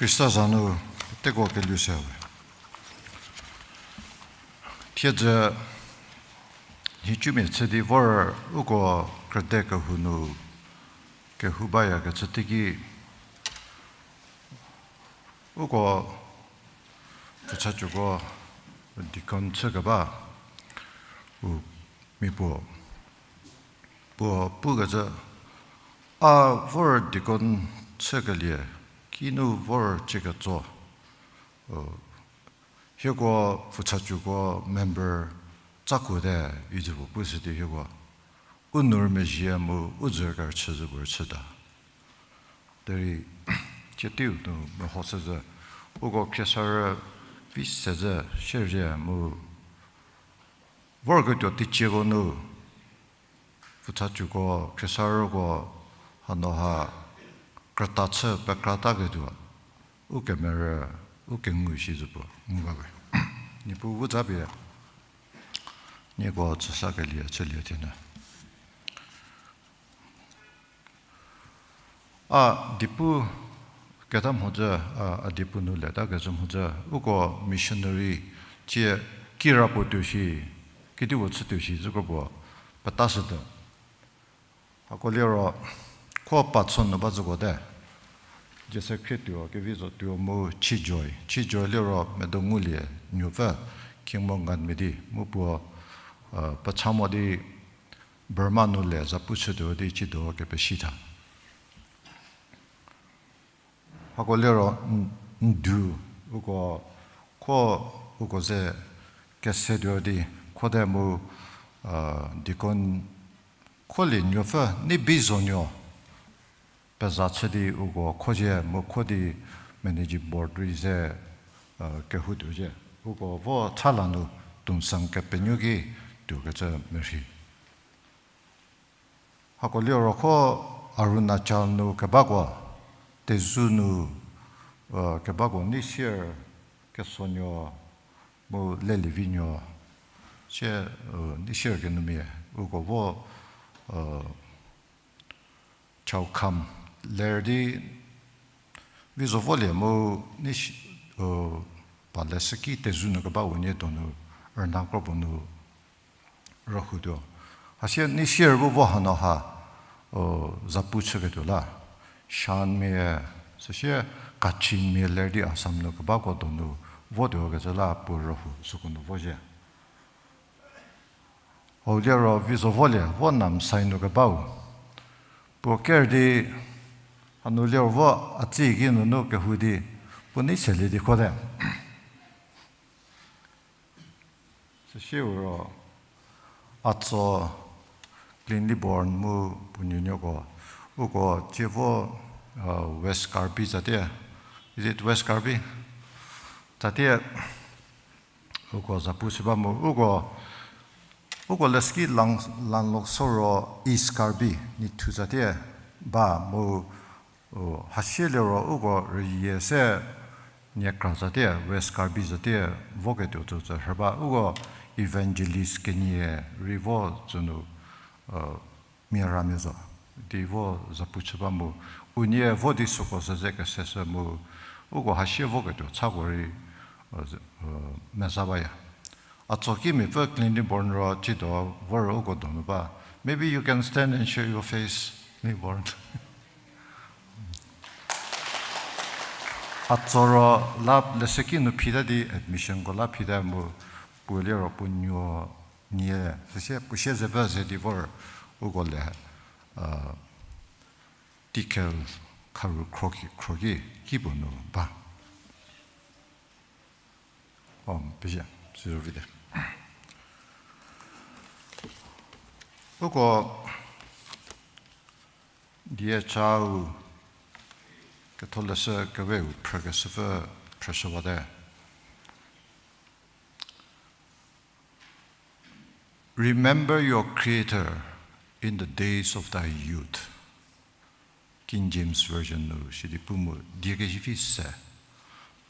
Khrista za nu teko kelusewe. Thiedzü nhicumia chü di vor uko krüde kehou nu kehou bayakecü teiki uko Pfutsachüko deacon chükeba u mia puo, puo pukecü, a vor deacon chükelie, kinu vor chüketso, u, hieko Pfutsachüko member tsakuote, idi puo pushü di hieko u nurmezhie mu u dzü kerüchü zü puo rüchüta. Derei, cietiu nu mehoshüzhü, uko khriesarü vi sezhü shierei mu vorketuo teicieko nu, Pfutsachüko khriesarüko hanu ha krüta chü pekrataketuo, u kemerü, u kengu shi zü puo ngu ba we. Niepuu bu zapie, nieko chüsakelie chülie thienyü. A diepu keta mhodzü, a, a diepu nu letakecü mhodzü, uko missionary cie kirapuo tuo shi, kedipuo chütuo shi züko puo petashütuo. Hako liro, kho Patson nu ba züko te. Jese khrietuo, kevi zotuo mu Chijoy. Chijoy liro medo ngulie nuopfü, Kingmo Nganmia di, mu puo, a, pecha mo di Burma nu le zapu chütuo di chido kepeshitha. Hako liro n-, ndu uko kho uko ze kesetuo di khote mu, a, deacon kholie nuopfü ni bi zonuo peza chü di uko khozie mu kho di managing board rei ze, a, kehoutuo zie. Uko vo chala nu Tuensang Kepenuo ki tuokecü merhei. Hako liro kho Arunachal nu kebako, Tezu nu, a, kebako Neisier Kesonuo mu Lelievinuo, sie, a, Neisier Kenumia, uko vo, a, Chaukham ler di vi zo volie mu Neisi-, a, Palesüki Tezu nu keba unie donu rüna kropuo nu rühoutuo. Hasie Neisier bu vo hanu ha, o, zapu chüketuo la. Shanmia, süsie Kachinmia ler di Assam nu kebako donu votuo kecü la puo rühu süko nu vozhie. Hau liro vi zo volie, vo Namsai nu kebau. Puo ker di, hanu liro vo a tsiki nunu kehou di, puo nei selie di khote. Süsie uro, a tso Cleanly Born mu puo nuonuoko, uko tsie vo, uh, West Karbi zatie, is it West Karbi? Zatie, uko zapu chü ba mu, uko, uko leshüki Lang-, Langloksoro East Karbi, Nithu zatie ba mu, u, hasie liro uko rüyie se niekra zatie, West Karbi zatie, voketuo tsü tsü rhü ba, uko evangelist kenie rei vo tsünu, uh, mia ramia zo di vo zapu chü ba mu, unie vo di süko sü ze keseshü mu, uko hasie voketuo chako rei, uh, meza baya. A tso kimiapfü Cleanly Born ro tsiedo vor uko donu ba. Maybe you can stand and show your face, Cleanly Born. A tso ro la leshüki nu phita di admissionko la phita mu puo liro puo nuo nie, süsie puo sie zepfü ze di vor uko le, uh, tikel kharu khroki, khroki kipuo nu ba. Om, pezie, sizovite. Uko die chau ketholeshü keweu phrükeshüpfü phrüshüwate. Remember your Creator in the days of thy youth. King James Version nu sidi pu mu die kezivi se.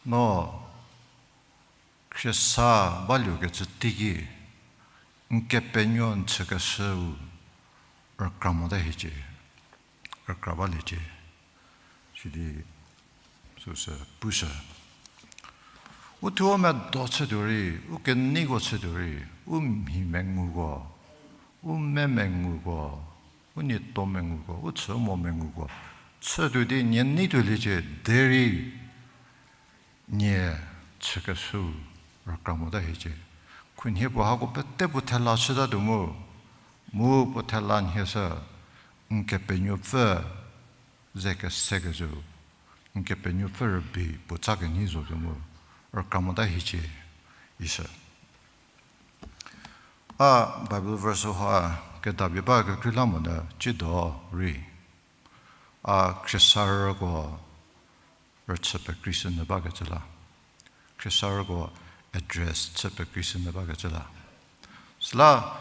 No khriesa baluokecü teiki n Kepenuo n chükeshüu rükra mota hiecie, rükra baliecie. Sidi süsü pushü. U thuo medo chütuo rei, u keneiko chütuo rei, u mhi menguko, u me menguko, u nieto menguko, u chü mo menguko chütuo di nie neituoliecie derei nie chükeshüu rükra mota hiecie. Khunhie puo hako pete puo thela chütatuo mu, mu puo thela nhie sü n Kepenuopfü ze kesekecü, n Kepenuopfü rübei puo tsa kenyi zotuo mu, rükra mota hiecie, ishü. A Bible verse ha kedapie ba kekreilamonyü tsiedo rei, a khriesarüko rüchü pekreishünyü bakecü la, khriesarüko address chü pekreishünyü bakecü la. Süla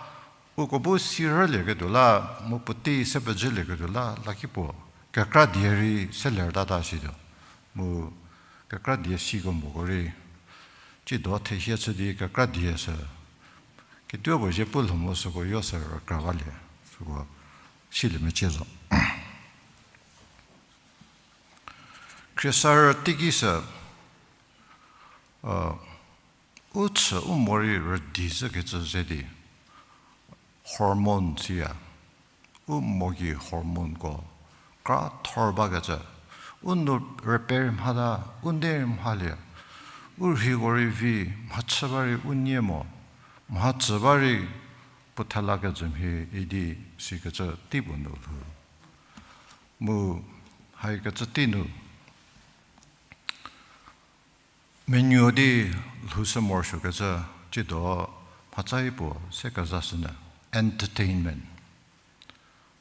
uko bu si rhülieketuo la, mu puotei se pejülieketuo la, lakipuo kekra die rei se lertata situo. Mu kekra die siko moko rei tsiedo thehie chü di kekra die sü ketuo puo zie pu lho mo süko yo sü rükra balie, süko silie mecie zo. Khriesarü teiki sü, u chü u morei rüdi zhükecü ze di, hormone siya, u mo gei hormoneko kra thor bakecü, u nou rüpie rei mhata, u nei rei mhalie, u rhiko rei vi, mhachü ba rei u nie mo, mhatsü ba rei puo thela kejü mhie idi sikecü teipuo nu lhou. Mu haikecü tei nu menuo di lhoushü morosuokecü, tsiedo mhatsai puo se kezashünyü, entertainment.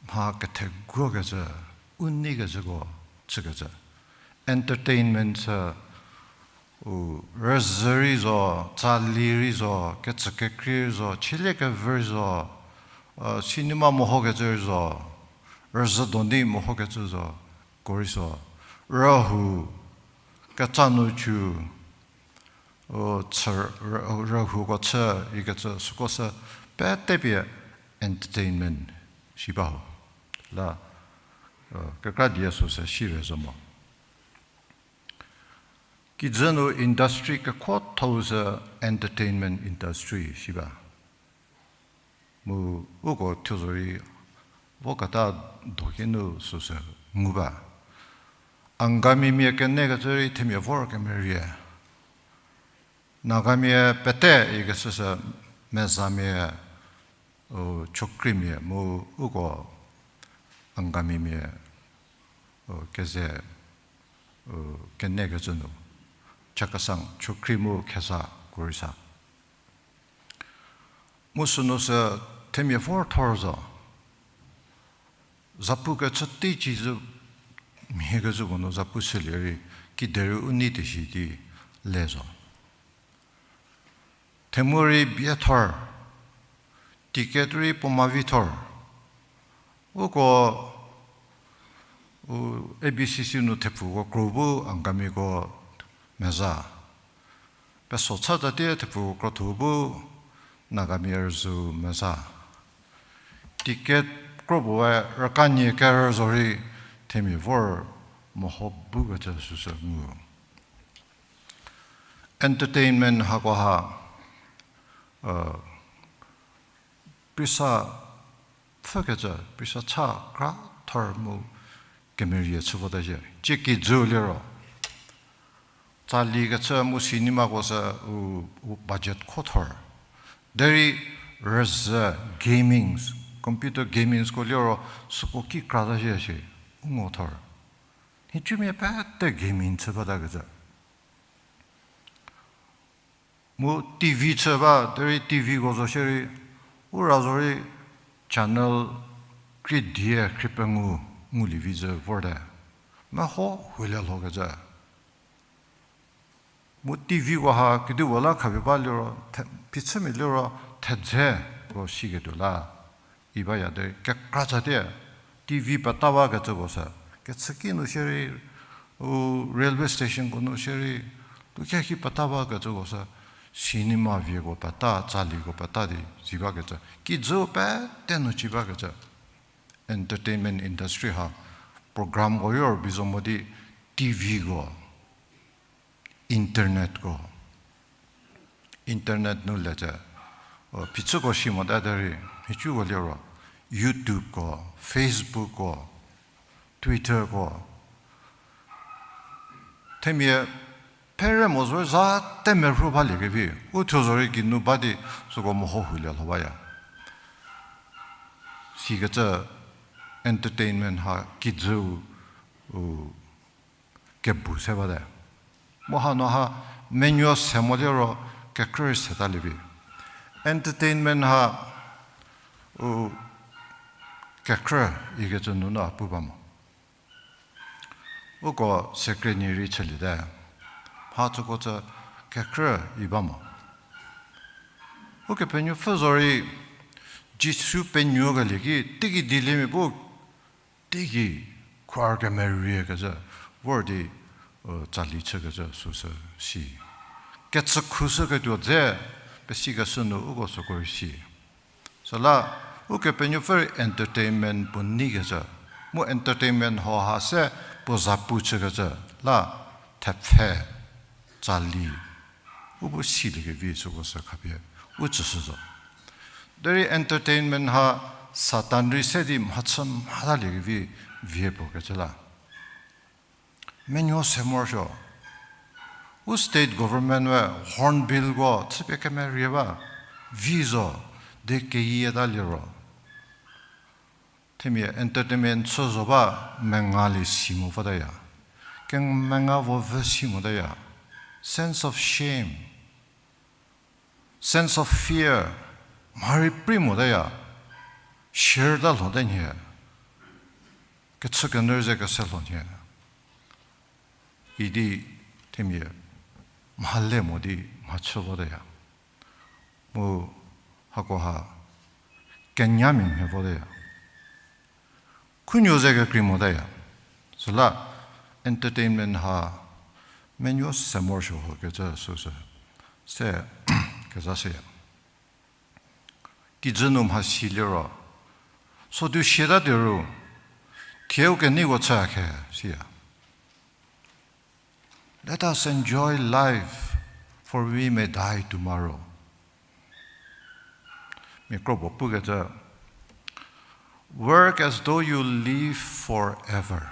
Mha ketheguokecü, u neikecüko chükecü. Entertainment sü, u, rüzhü rei zo, tsali rei zo, kecü kekrei rei zo, chielie kevü rei zo, cinema mehokecü rei zo, rüzhü do di mehokecü zo, ko rei zo, rühu, ketsa nu cu, u, chü, rü-, rühuko chü ikecü süko sü petepie entertainment shi ba ho. La, kekra die süsü si re zo mo. Kijü nu industry kekuothou sü entertainment industry shi ba. Mu uko thuo zorei voketa doki nu süsü ngu ba. Angamimia kenekecü rei themia vor kemerie. Nagamia pete ikecü sü mezamia, u, chokrimia mu uko Angamimia, u, keze, u, kenekecü nu. Chakhesang chokri mu kheza korisa. Mu sünu sü themia vor thor zo. Zapu kecü tei ci zü mhie kecü puo nu zapu chülie rei, kiderei u nei tesi di le zo. Themu rei bie thor, ticket rei puo ma vi thor. Uko, u, A B C C nu thepfuko kro bu Angamiko meza. Peso cha tatie thepfuko krotho bu Nagami rüzhü meza. Ticket kro puoe rükanie kerü zorei themia vor meho bu kecü süsü ngu. Entertainment hakoha, uh, pisa pfhükecü, pisa cha kra thor mu kemerie chü vota zhie. Cie kijü liro. Tsali kecü mu cinemako sü u, u budget kho thor. Derei rüzhü gamings, computer gamingsko liro süko ki krata zhie shi, u ngo thor. Nhicumia pete gaming chü bata kecü. Mu T V chü ba, derei T Vko zo shierei, u ra zorei channel krie die krie pengou ngulie vi zü vorte. Meho hulie lho kecü. Mu T Vko ha kedipuo la khapie ba liro, the-, phichümia liro thedze ko siketuo la. I baya derei kekra chatie, T V peta ba kecüko sü, kechüki nu shierei, u railway stationko nu shierei, tukheki peta ba kecüko sü, cinema vieko peta, tsaliko peta di, si ba kecü. Kijü pete nu ci ba kecü. Entertainment industry ha, programko yor bi zo mo di, T Vko, internetko. Internet nu le tse, o, phichüko si mota derei, phichüko liro, YouTubeko, Facebookko, Twitterko. Themia phere mo zorei za te merhu baliekevi, u thuo zorei geinu ba di süko meho hulie lho baya. Sikecü entertainment ha kijüu, u, kebu se bate. Mu hanu ha menuo se mo liro kekhrü seta lievi. Entertainment ha, u, kekhrü ikecü nunu a pu ba mo. Uko secretary chüliete. Mha tsüko tsü kekhrü i ba mo. Ukepenuopfü zorei Jisu penuokelie ki teigei dieliemia bu teigei khuar kemerie kecü vor di, u, tsali chükecü süsü si. Kecükhushüketuo dze pesikeshü nu uko süko rei si. Süla, Ukepenuopfü rei entertainment puo neikecü, mu entertainment hau ha se puo zapu chükecü, la thepfhe, tsali, u bu siliekevi süko sü khapie, u tsüshü zo. Derei entertainment ha Satan rei se di mhachü mhataliekevi vie puo kecü la. Menuo se morosuo. U state government we hornbillko chüpie kemerie ba, vi zo, de keyieta liro. Themia entertainment chü zo ba mengalie si mo votaya. Kemenga vo vü si motaya. Sense of shame. Sense of fear, mharei pri motaya, shierta lhote nhie, kechükenyü ze kese lho nhie, idi themia mhale mo di mhachü votaya, mu hakoha kenyamia mhie votaya. Khunuo ze kekrei motaya. Süla entertainment ha menuo se morosuo ho kecü süsü se kezashüya. Kijü nu mhasi liro, sodu siata di ru, thieu keneiko chü khe, siya. Let us enjoy life, for we may die tomorrow. Mia kro puo pukecü, work as though you live forever.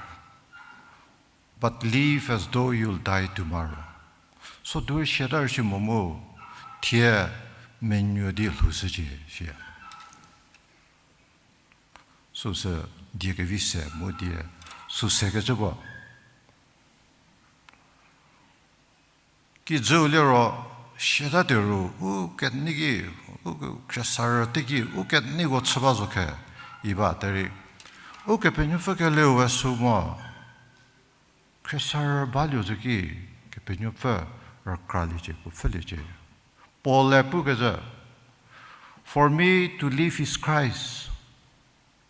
But live as though you'll die tomorrow. So du siata rüshi mo mu, thie menuo di lhoushücie, si. Süsü die kevi se mu die süsekecü puo. Kijü liro siata tuo ru, u kenei ki, u khriesarü teiki, u keneiko chü ba zo khe, i ba derei. Ukepenuopfü keleu we sü mo. Khriesarü baluo zü ki, Kepenuopfü rükraliecie, puo pfhüliecie. Paul-e pukecü, For me to live is Christ,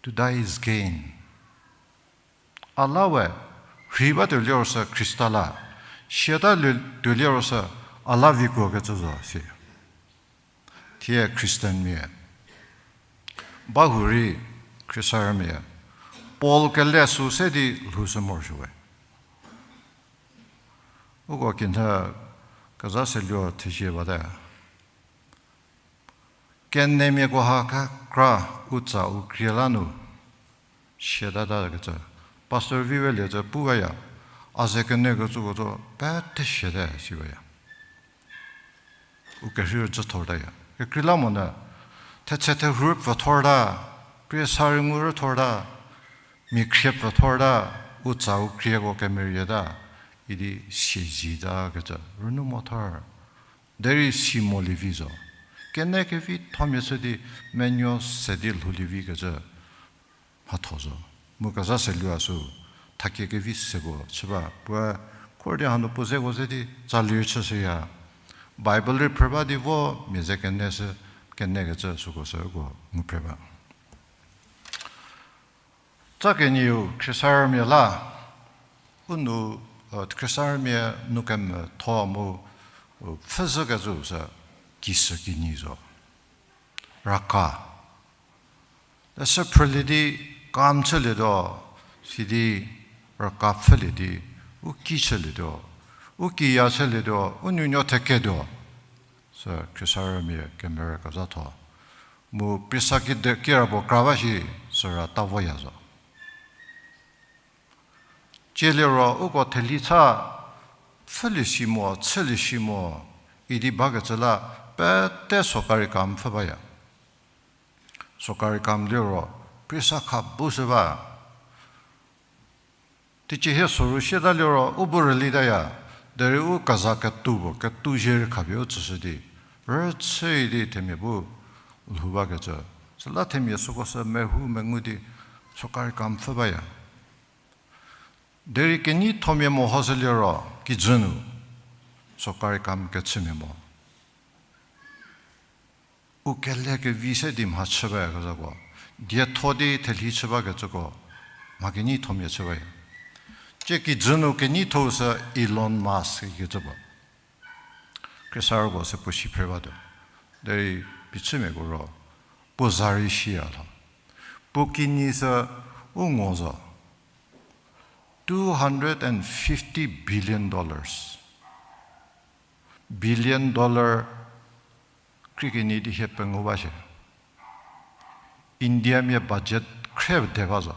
to die is gain. A la we, rhei ba tuo liro sü Khrista la, siata le-, tuo liro sü a la vikuokecü zo si. Thie Christianmia, bahurei khriesarümia, Paul kele sü se di lhoushü morosuowe. Uko kinha kezha seluo thezie bate. Kenemiako ha kekra u tsa u krie la nu, siatatakecü. Pastor Viwe lie cü pu baya, a ze kenekecüko zo pete siate si baya. U kerhei rüzhü thortaya. Kekreilamonyü, thetse therhu pfü thorta, krie sa rei ngu rü thorta, mia khrie pfü thorta, u tsa u krieko kemerieta, idi siezietakecü rünu mo thor. Derei si molie vi zo. Kene kevithomia chü di menuo se di lhoulie vikecü mhatho zo. Mu kezha seluo a sü, thakie kevi se puo chü ba, puoe khor di hanu puo zeko ze di tsalie chüshüya. Bible rei phrü ba di vo mia ze kene sü, kenekecü süko sü uko ngu phre ba. Tsa kenieu khriesarümia la, u nu, khriesarümia nu kemetho mu, pfhüzhükecü sü, kisü kinyi zo. Raka. Leshü phrülie di kam chülietuo, sidi raka pfhülie di, u ki chülietuo, u kiya chülietuo, u nuonuo theketuo. Sü khriesarümia kemerü kezhatho. Mu pisa kide kira puo kra ba shi, süra ta voya zo. Cieliro uko theli cha, pfhülie si mo, chülie si mo, idi bakecü la pete sokari kam pfhü baya. Sokari kam liro, pisa kha bu shü ba. Teicie hie soru sieta liro u bu rülitaya, derei u keza ketuo, ketuo zie rei khapie u tsüshü di, rüchü di themia bu lhou bakecü. Süla themia süko sü mehu mengu di sokari kam pfhü baya. Derei keneithomia mehoshü liro kijü nu sokari kam kechümia mo. U kele kevi se di mha chü bayakezhako, dietho di thelhi chü bakecüko, mha keneithomia chü baya. Tie kijü nu keneitho sü Elon Musk ikecü puo. Khriesarüko sü puo si phre batuo. Derei phichümiako ro, puo za rei siya lho. Puo kinyi sü u ngo zo. Two hundred and fifty billion dollars. Billion dollar krie kenie di hie pengou ba shie. Indiamia budget khre de ba zo.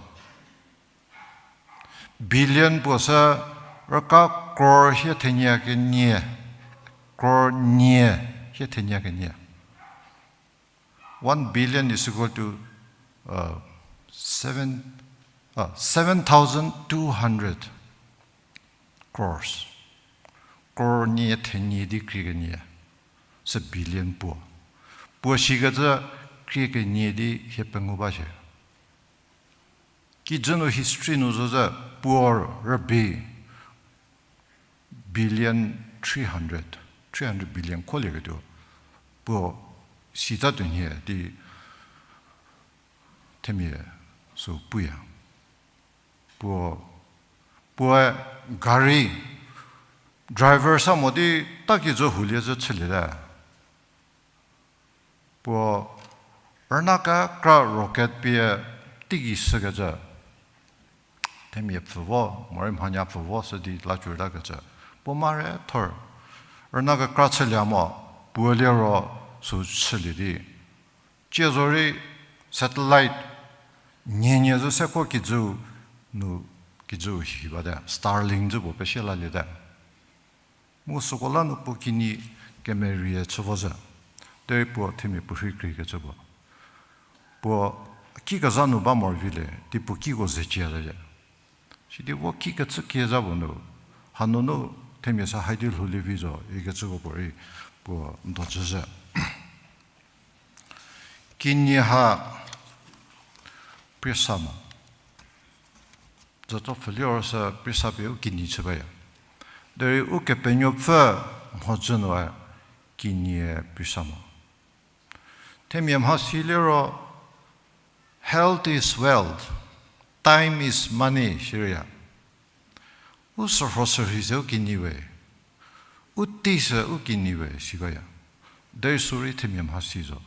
Billion puo sü rüka crore hie thenie kenie, crore nie hie thenie kenie. One billion is equal to, uh, seven, uh, seven thousand two hundred crores. Crore nie thenie di krie kenie. Sü billion puo. Puo sikecü krie kenie di hie pengou ba shie. Kijü nu history nu zo zü puo rübei billion three hundred, three hundred billion kolieketuo. Puo sita tuo nhie di themia sü puya. Puo, puoe gari driver sa mo di ta kijü hulie zü chüliete. Puo rüna kekra rocket pie teigei shükecü. Themia pfü vo, morei mhanya pfü vo sü di la cütakecü. Puo mare thor. Rüna kekra chülie mo, puo liro sü chülie di. Cie zorei satellite nie nie zü seko kijü nu kijü hi bate, Starlink dzü puo pesie laliete. Mu süko la nu puo kinyi kemerie chü vo zhü. Derei puo themia puo rhei kreikecü puo. Puo ki kezha nu ba morovi le, di puo kiko ze cie zhüya. Sidi vo ki kecü kie zha puo nu, hanunu themia sa haidi lhoulie vi zo, ikecüko puorei puo ndo chü zhü. Kinyi ha priesa mo. Zütso pfhülie ro sü priesa pie u kinyi chü baya. Derei Ukepenuopfü mhodzü nu a kinyi priesa mo. Themia mha si liro, health is wealth, time is money, shirüya. U sürho sürhei se u kinyi we. U tei se u kinyi we, si baya. Derei sürei themia mha si zo.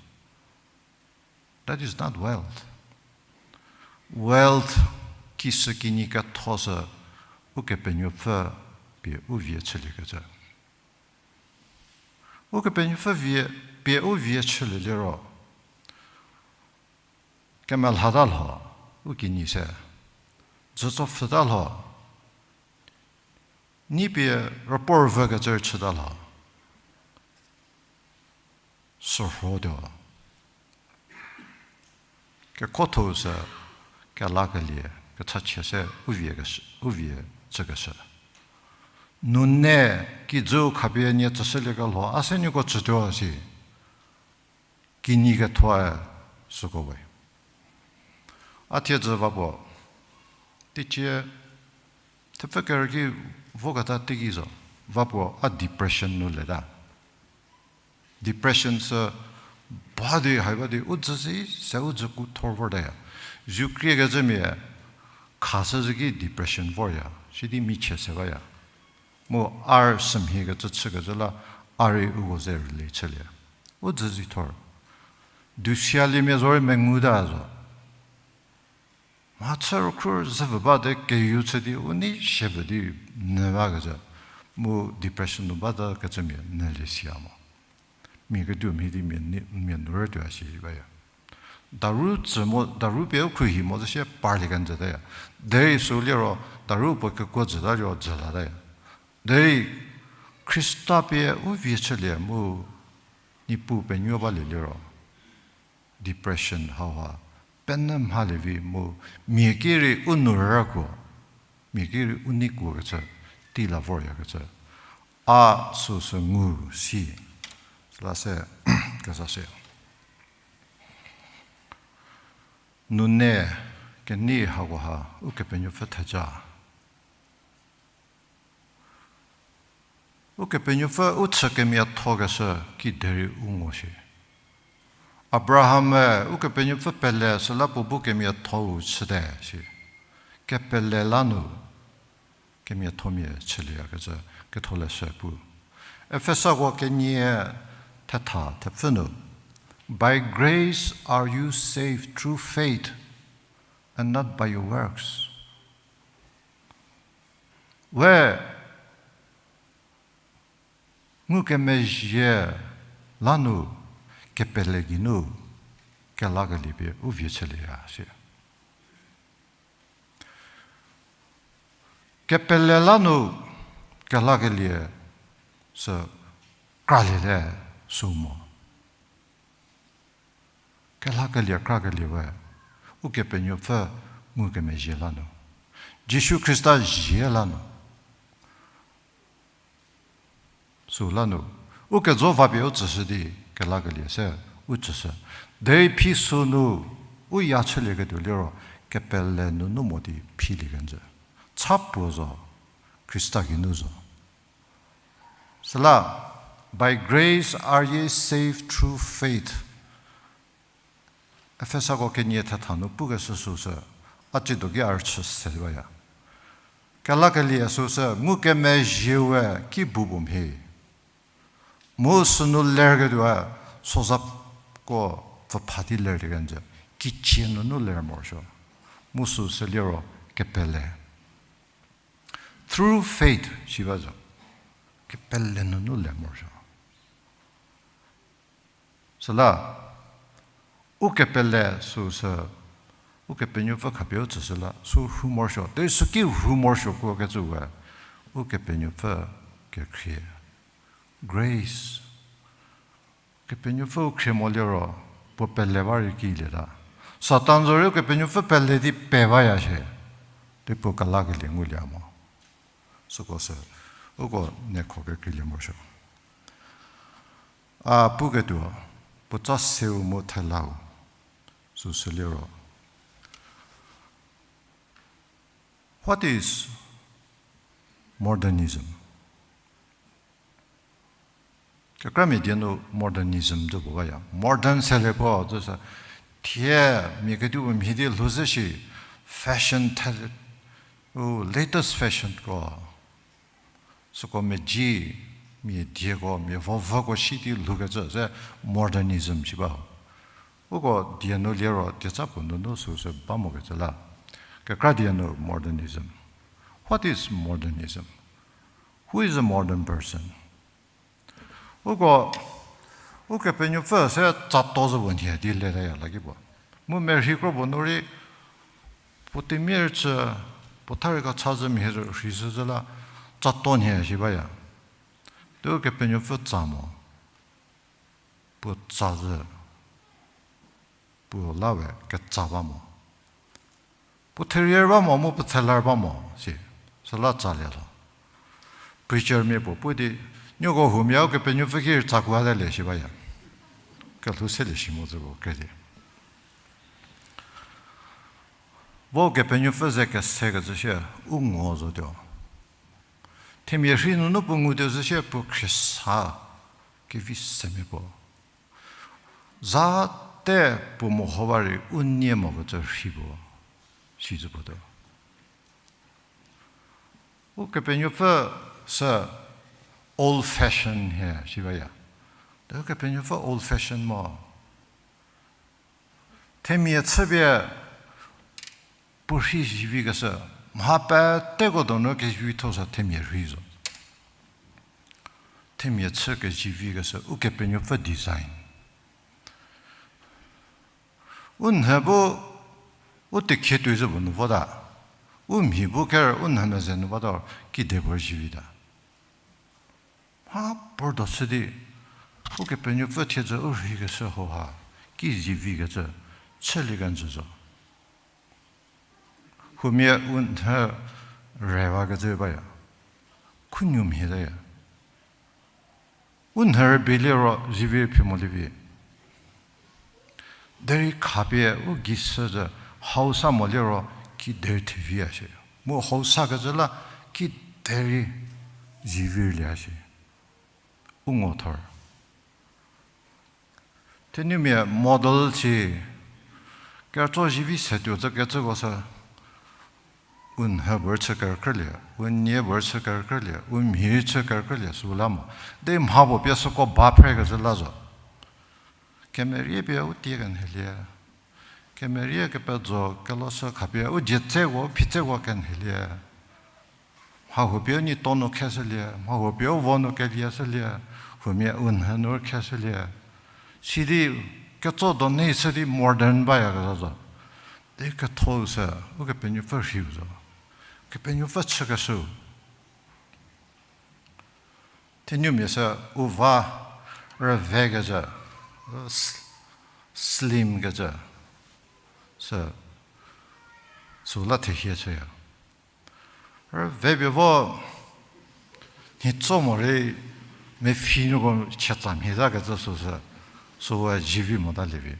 That is not wealth. Wealth, kisü kinyi ketho sü Ukepenuopfü pie u vie chüliekecü. Ukepenuopfü vie, pie u vie chülie liro, kemelhata lho, u kinyi se, zütso pfhüta lho, ni pie rüpor vükecü chüta lho. Sürhotuo. Kekuotho sü kelakelie kechachie se u vie keshü, u vie chükeshü. Nune kijü khapie nie tsüshüliekelho a se nieko tsütuo si. Kinyi kethoe süko we. A thiedzü va puo, teicie, thepfü kerü ki voketa teiki zo, va puo a depression nu leta. Depression sü ba di hai ba di u dzü zi se u dzü ku thor vortaya. Zu kriekecümia khashü zhü ki depression vorya, sidi michie se baya. Mu a rü sümhiekecü chükecü la a rei uko ze rüli chülie. U dzü zi thor. Dusialiemia zorei menguta zo. Mhachü rükhrü zhüvü bate keyu chü di u nei shepfü di nyü bakecü. Mu depression nu bata kecümia nyülie siya mo. Mia ketuo mhie di mia ni, mia nu rütuo a shi baya. Daru tsü mo, daru pie u khruohi mo zhü sie parlie kenjütaya. Derei sü liro, daru puo kekuo jüta liro jülataya. Derei Khrista pie u vie chülie mu Niepuu penuo balie liro, depression hauha penyü mhalie vi mu mia ki rei u nu rükuo, mia ki rei u nei kuokecü, tei la voryakecü. A süsü ngu si, süla se, keza se. Nune kenei hakoha Ukepenuopfü theja. Ukepenuopfü u chü kemiathokeshü kiderei u ngo shi. Abraham-e Ukepenuopfü pele süla puo bu kemiathou chüte shi. Kepele la nu kemiathomia chülieyakecü ketholeshü pu. Efesako kenie thetha thepfü nu, By grace are you saved through faith, and not by your works. We ngukemezhie la nu kepele geinu kelakelie pie u vie chülieya shi. Kepele la nu kelakelie sü kraliete sü mo. Kelakelie krakelie we Ukepenuopfü ngukemezhie la nu, Jisu Khrista zie la nu, sü la nu, u kejo va pie u tsüshü di kelakelie se u tsüshü. Derei phi sünu u ya chülieketuo liro kepele nunu mo di philie kenjü. Cha puo zo, Khrista geinu zo. Süla, by grace are ye saved through faith. Efesako kenie thetha nu pukeshü süsü, a tsiedo ki a rüchü se baya. Kelakelie süsü ngukemezhie we ki bu bu mhie. Mu sünu lerketuoe sozako pfüpha di lerlie kenjü, kichie nunu ler morosuo. Mu süsü liro kepele. Through faith, shi ba zo. Kepele nunu ler morosuo. Süla, u kepele süsü, Ukepenuopfü khapie u tsüshü la, sü rhu morosuo. Derei süki rhu morosuo kuo kecü we, Ukepenuopfü kekhrie. Grace. Kepenuopfü u khrie mo liro, puo pele ba rei ki lieta. Satan zorei Ukepenuopfü pele di pe baya shie. Di puo kelakelie ngulie mo. Süko sü, uko nieko kekreilie morosuo. A puketuo, puotsa seu mu thelau, süsü liro. What is modernism? Kekramia die nu modernism zü puo baya. Modern se le puo züsa, thie mia kedipuo mhie di lhouzhü shi, fashion the, u latest fashion ko. Süko mia zi, mia dieko, mia vovüko shi di lhoukecü se modernism shi ba. Uko die nu liro dieca puo nunu süsü ba mokecü la. Kekra die nu modernism. What is modernism? Who is a modern person? Uko, Ukepenuopfü se tsato zü puo nhie di letaya la ki puo. Mu merhi kro puo nu rei, puo temia rei chü, puo tha rei kecha zhü mhie rei rhi shü zhü la, tsato nhie shi baya. Di Ukepenuopfü tsa mo. Puo tsa zhü. Puo la we ketsa ba mo. Puo therie ba mo, mu puo tshelar ba mo, si. Süla tsalie lho. Preacher mia puo pu di, nieko huomia Ukepenuopfü ki rei tsa kuo ha le shi baya. Kelhou selie shi mo zü puo kedi. Vo Ukepenuopfü ze kesekecü shie, u ngo zotuo. Themia rhei nunu puo ngutuo zü shie puo khriesa, kevi semia puo. Za te puo meho ba rei u nie mokecü rhei puo, si zü puo tuo. Ukepenuopfü sü old fashion hie shi baya. Te Ukepenuopfü old fashion mo. Themia chüpie puo rhei zivikeshü, mha peteko donu kezivitho sü themia rhei zo. Themia chü kezivikeshü, Ukepenuopfü design. U nhü bu, u tekhie tuoi zü puo nu vota. U mhi bu ker u nhü meze nu bata, kide puo rei zivita. Mha puo do chü di, Ukepenuopfü thiedzü u rheikeshü hauha, ki zivikecü, chülie kenjü zo. Huomia u nhü rewakecü baya, khunuo mhie taya. U nhü rübei liro zivi rei phi molievi. Derei khapie u gei sü zü hau sa mo liro kiderei theviya shie. Mu hau sakecü la kiderei zivi rülie shie. U ngo thor. Thenumia model si, kerütso zivi setuo zü kecüko sü, u nhü bu rei chü kerükrülie, u nie bu rei chü kerükrülie, u mhi rei chü kerükrülie süla mo. Derei mha puo pie süko ba phrekecü la zo. Kemerie pie u tie kenhelie. Kemerie kepejo keloshü khapie u dietseko, phitseko kenhelie. Mha huo pie u nyi to nu kheshülie, mha huo pie u vo nu kelie shülie, huomia u nhü nu kheshülie. Sidi ketso do nei sü di modern bayakezha zo. Di ketho sü, Ukepenuopfü rheiu zo. Kepenuopfü chükeshüu. Thenumia sü u va rüvekecü, s-, slim kecü, sü, süla thehie chüya. Rüvepie vo, nhitso morei mephi nuko chetsa mhie zakecü süsü, süwe zivi mota lievi.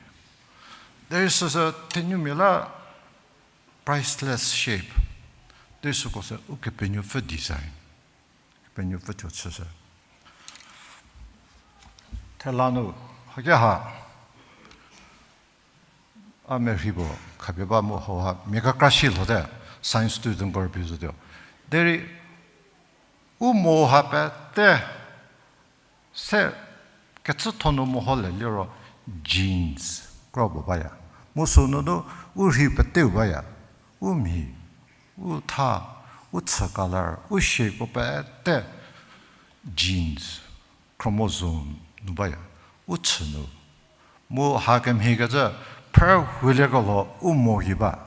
Derei süsü thenumia la priceless shape. Derei süko sü Ukepenuopfü design. Kepenuopfü thuo chüshü. Thela nu, hake ha. A merhi puo, khapie ba mu hauha, mia kekra shi lhote, science studentko rübei zotuo. Derei, u mo ha pete, se kecütho nu meho le liro genes kro puo baya. Mu sünunu u rhei peteu baya. U mhi, u tha, u chü color, u shape puo pete genes, chromosome nu baya. U chü nu. Mu hakemhiekecü phrü huliekelo u mo gei ba.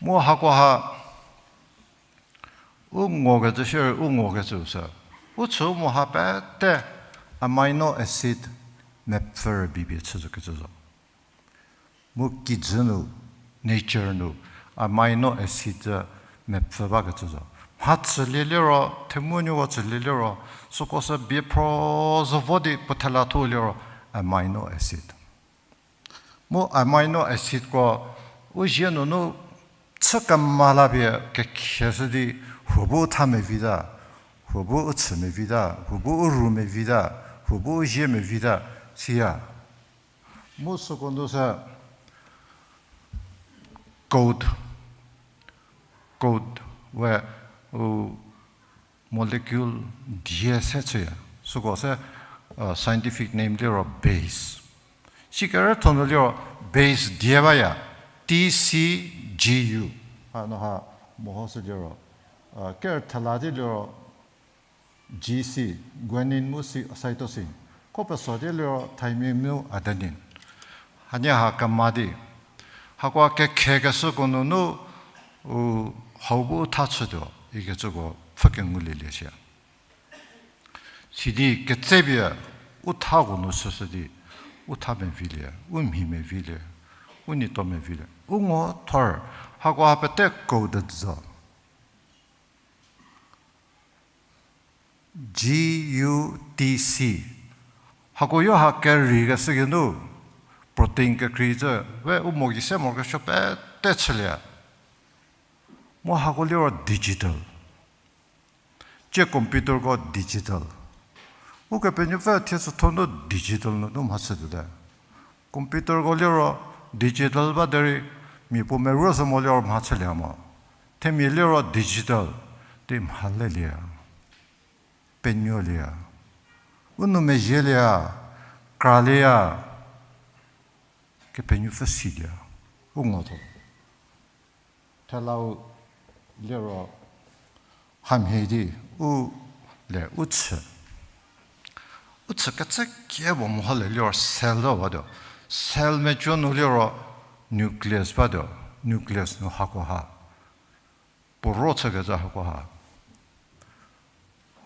Mu hakoha u ngokecü shierei u ngokecü sü, u chü u mo ha pete amino acid mepfü rübei pie chüzokecü zo. Mu kijü nu, nature nu, amino acid mepfü bakecü zo. Mhachülie liro, themunuoko chülie liro, süko sü bie phro zo vo di puo thelatho liro, amino acid. Mu amino acidko u zie nunu chü kema la pie kekheshü di, huo bu u tha mevita, huo bu u chü mevita, huo bu u ru mevita, huo bu u zie mevita, siya. Mu süko nu sü code, code we u molecule die se chüya. Süko se scientific name liro base. Sikerütho nu liro base die baya, T C G U. Hanu ha mehoshü liro, ker thela di liro G C, guanine mu cytosine. Ko peso di liro thymine mu adenine. Hanie ha kema di, hakoha kekhekeshüko nunu u hau bu u tha chütuo ikecüko pfhü kengulielie shie. Sidi ketsepie u thako nu chüshü di, u tha mevilie, u mhi mevilie, u nito mevilie, u ngo thor, hakoha pete coded zo. G U T C. Hako yo ha kerei keshü geinu, protein kekreicü we u mo gei se morokesuo pete chülie. Mu hako liro digital. Tie computerko digital. Ukepenuopfü thie sütho nu digital nunu mhachütuote. Computerko liro digital ba derei mia puo meruo sü mo liro mhachülie mo. Themia liro digital, di mhalelie, penuolie, u nou mezhielie, kralie, Kepenuopfü silie, u ngotho. Thelau liro hamhie di u le u chü. U chü kecü kie puo meholie liro cell zo batuo. Cell meco nu liro nucleus batuo. Nucleus nu hakoha, puo ro chükecü hakoha.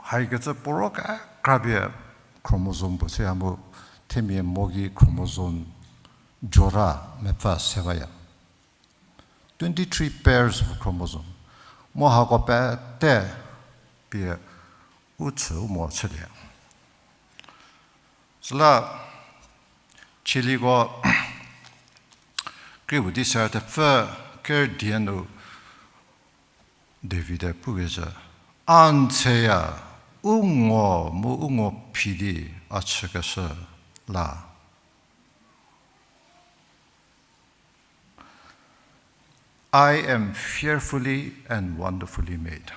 Haikecü puo ro kekrapie chromosome puo chüya mu themia mo gei chromosome jora mepfü se baya. Twenty-three pairs of chromosome. Mu hako pete pie u chü u mo chülie. Süla Chiliko kri puo di ser thepfü ker die nu David-e pukecü, a n tseya, u ngo mu u ngo phi di a chükeshü la. I am fearfully and wonderfully made.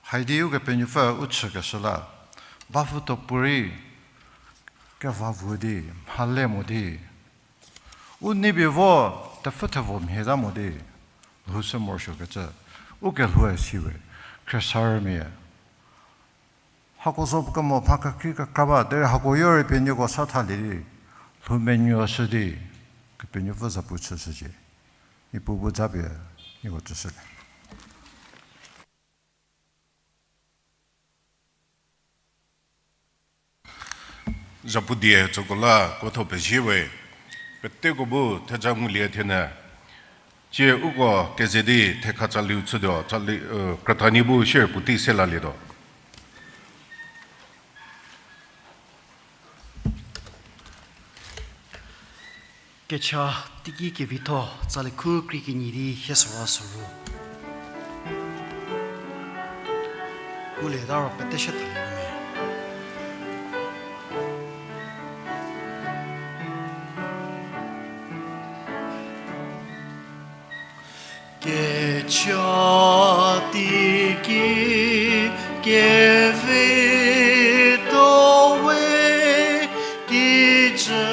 Haidi Ukepenuopfü u chükeshü la, bavütuo puorei keva vo di, mhale mo di, u neipie vo, tepfü thevo mhie ta mo di, lhou se morosuokecü, ukelhoue siwe, khriesarümia hako zo kemo mha kekrei kekra ba derei hako yo rei pie nieko sa thalie di, lhou menuoshü di, Kepenuopfü zapu chüshücie. Niepuu bu japie nieko tsüshülie. Zapu die tsüko la kuotho pezie we, peteko bu theja ngulie thenyü. Tsie uko keze di thekha tsaliu chütuo, tsali, krütanie bu share puotei se lalietuo. Kecha teiki kevitho, tsali khu kri kenyi di hie soro soro. Ngulie ta ro pete she thalie me. Kecha teiki kevitho we, kijü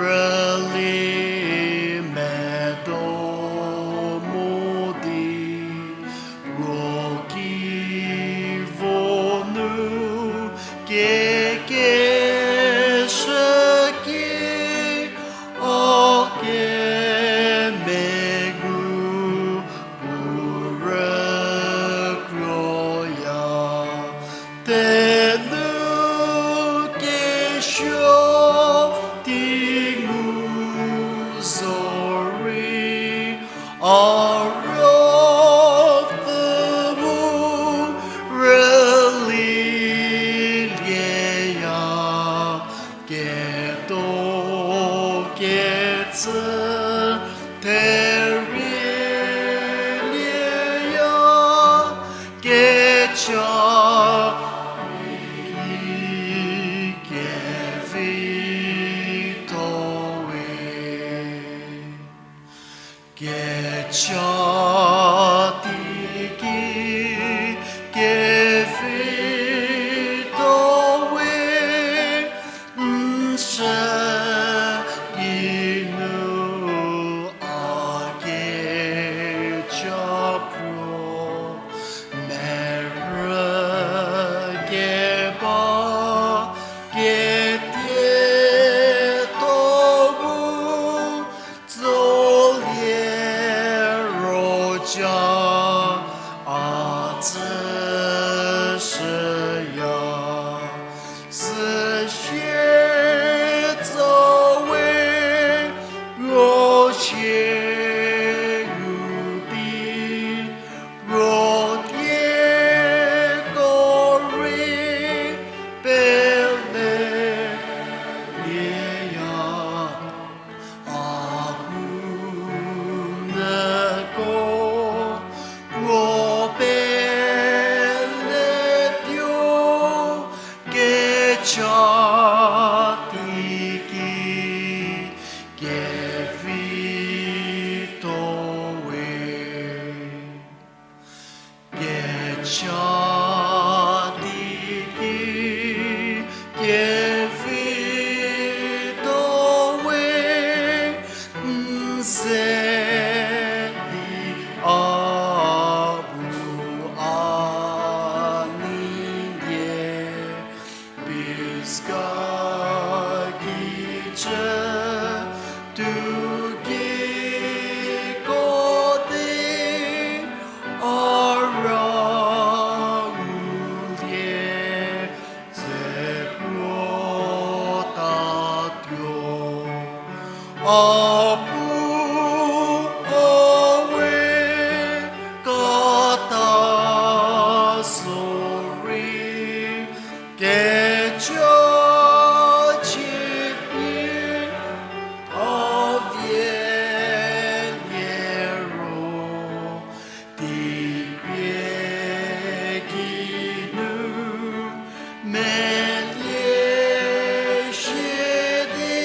rüli medo mo di, ro ki vo nu kekeshü ki Cha ki kevitho we. Kecha teiki kevitho we, n se kinu a kecha puo, merü keba ketie to bu, tsolie ro cha a tsüshüya, süsie tso we, ro sie ngu di, ro tieko rei pele lieya. A pu nüko puo peletuo, kecha teiki kevitho we. Kecha teiki kevitho we, n ze di a bu a nidie, Pisgah kijü tuo kiko di a ra ngulie, ze puo tatuo. A pu a we kata sorei, kecha chie a vie liero, teikrie kinu melie shie di,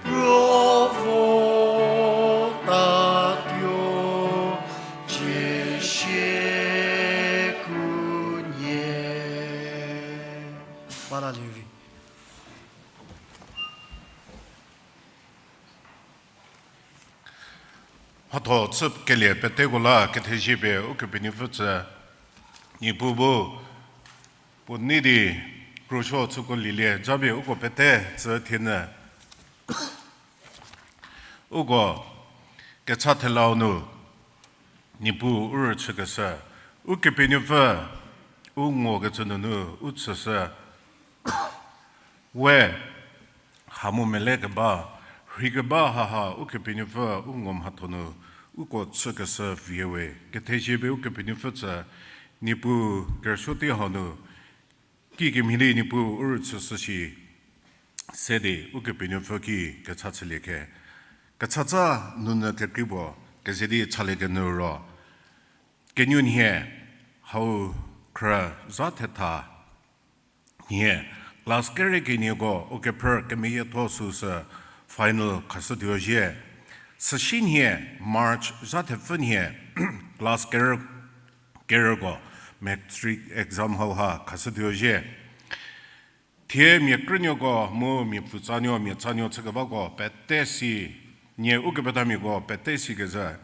ro vo tatuo, cie sie kunie. Ba la lievi. Mhatho chükelie peteko la kethezie pie Ukepenuopfü tsü, Niepuu bu puo nei di krotho chüko lielie japie uko pete tsü thienyü. Uko kecha thelau nu Niepuu u rüchükeshü, Ukepenuopfü u ngokecü nunu u chüshü, we ha mu mele keba, rhei keba haha Ukepenuopfü u ngo mhatho nu uko chükeshü vie we. Kethezie pie Ukepenuopfü tsü, Niepuu kerüsuo tei hau nu kikemhie di Niepuu u rüchüshü shi se di Ukepenuopfü ki kecha chülie khe. Kechatsa nunu kekrei puo keze di chalie kenyü ro, kenyü nhie hau khrü zha thetha nhie class kere kenieko ukephrü kemeyietho süsü final khashütuo zhie. Süsie nhie March zha thepfü nhie class ker-, kerüko matric exam hauha khashütuo zhie. Thie mia krünuoko mu mia pfutsanuo, mia tsanuo chükebako pete si, nie ukepethamiako pete sikezhü,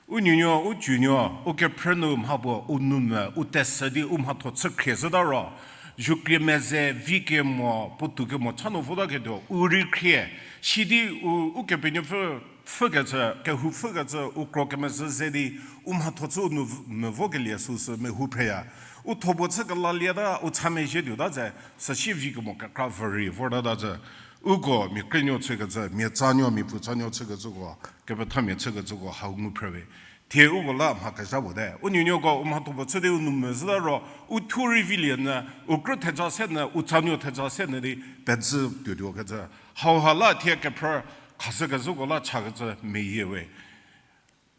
u nuonuo, u tsunuo, ukephrü nu mha puo u nou me u tesü di u mhatho chü khrie zhüta ro, zukrie meze vi kemo, puotou kemo cha nu votaketuo u rei khrie, sidi u, Ukepenuopfü pfhükecü, kehou pfhükecü, u kro kemezhü ze di u mhatho chü u nou mevokelie süsü mehou phreya. U thopuo chü kelalieta, u cha mezhie tuota ze, süsie vi kemo kekra vü rei vortata zhü. Uko mia krünuo chükecü, mia tsanuo, mia pfutsanuo chükecüko, kepethamia chükecüko hau ngu phrüwe. Thie uko la mha kezha puo te. U nuonuoko u mhatho puo chü di u nou mezhüta ro, u thuo rei vilie nyü, u krü theja se nyü, u tsanuo theja se nyü di pezhü tuotuo kecü. Hauha la thie kephrü khashükezhüko la chakecü meyie we.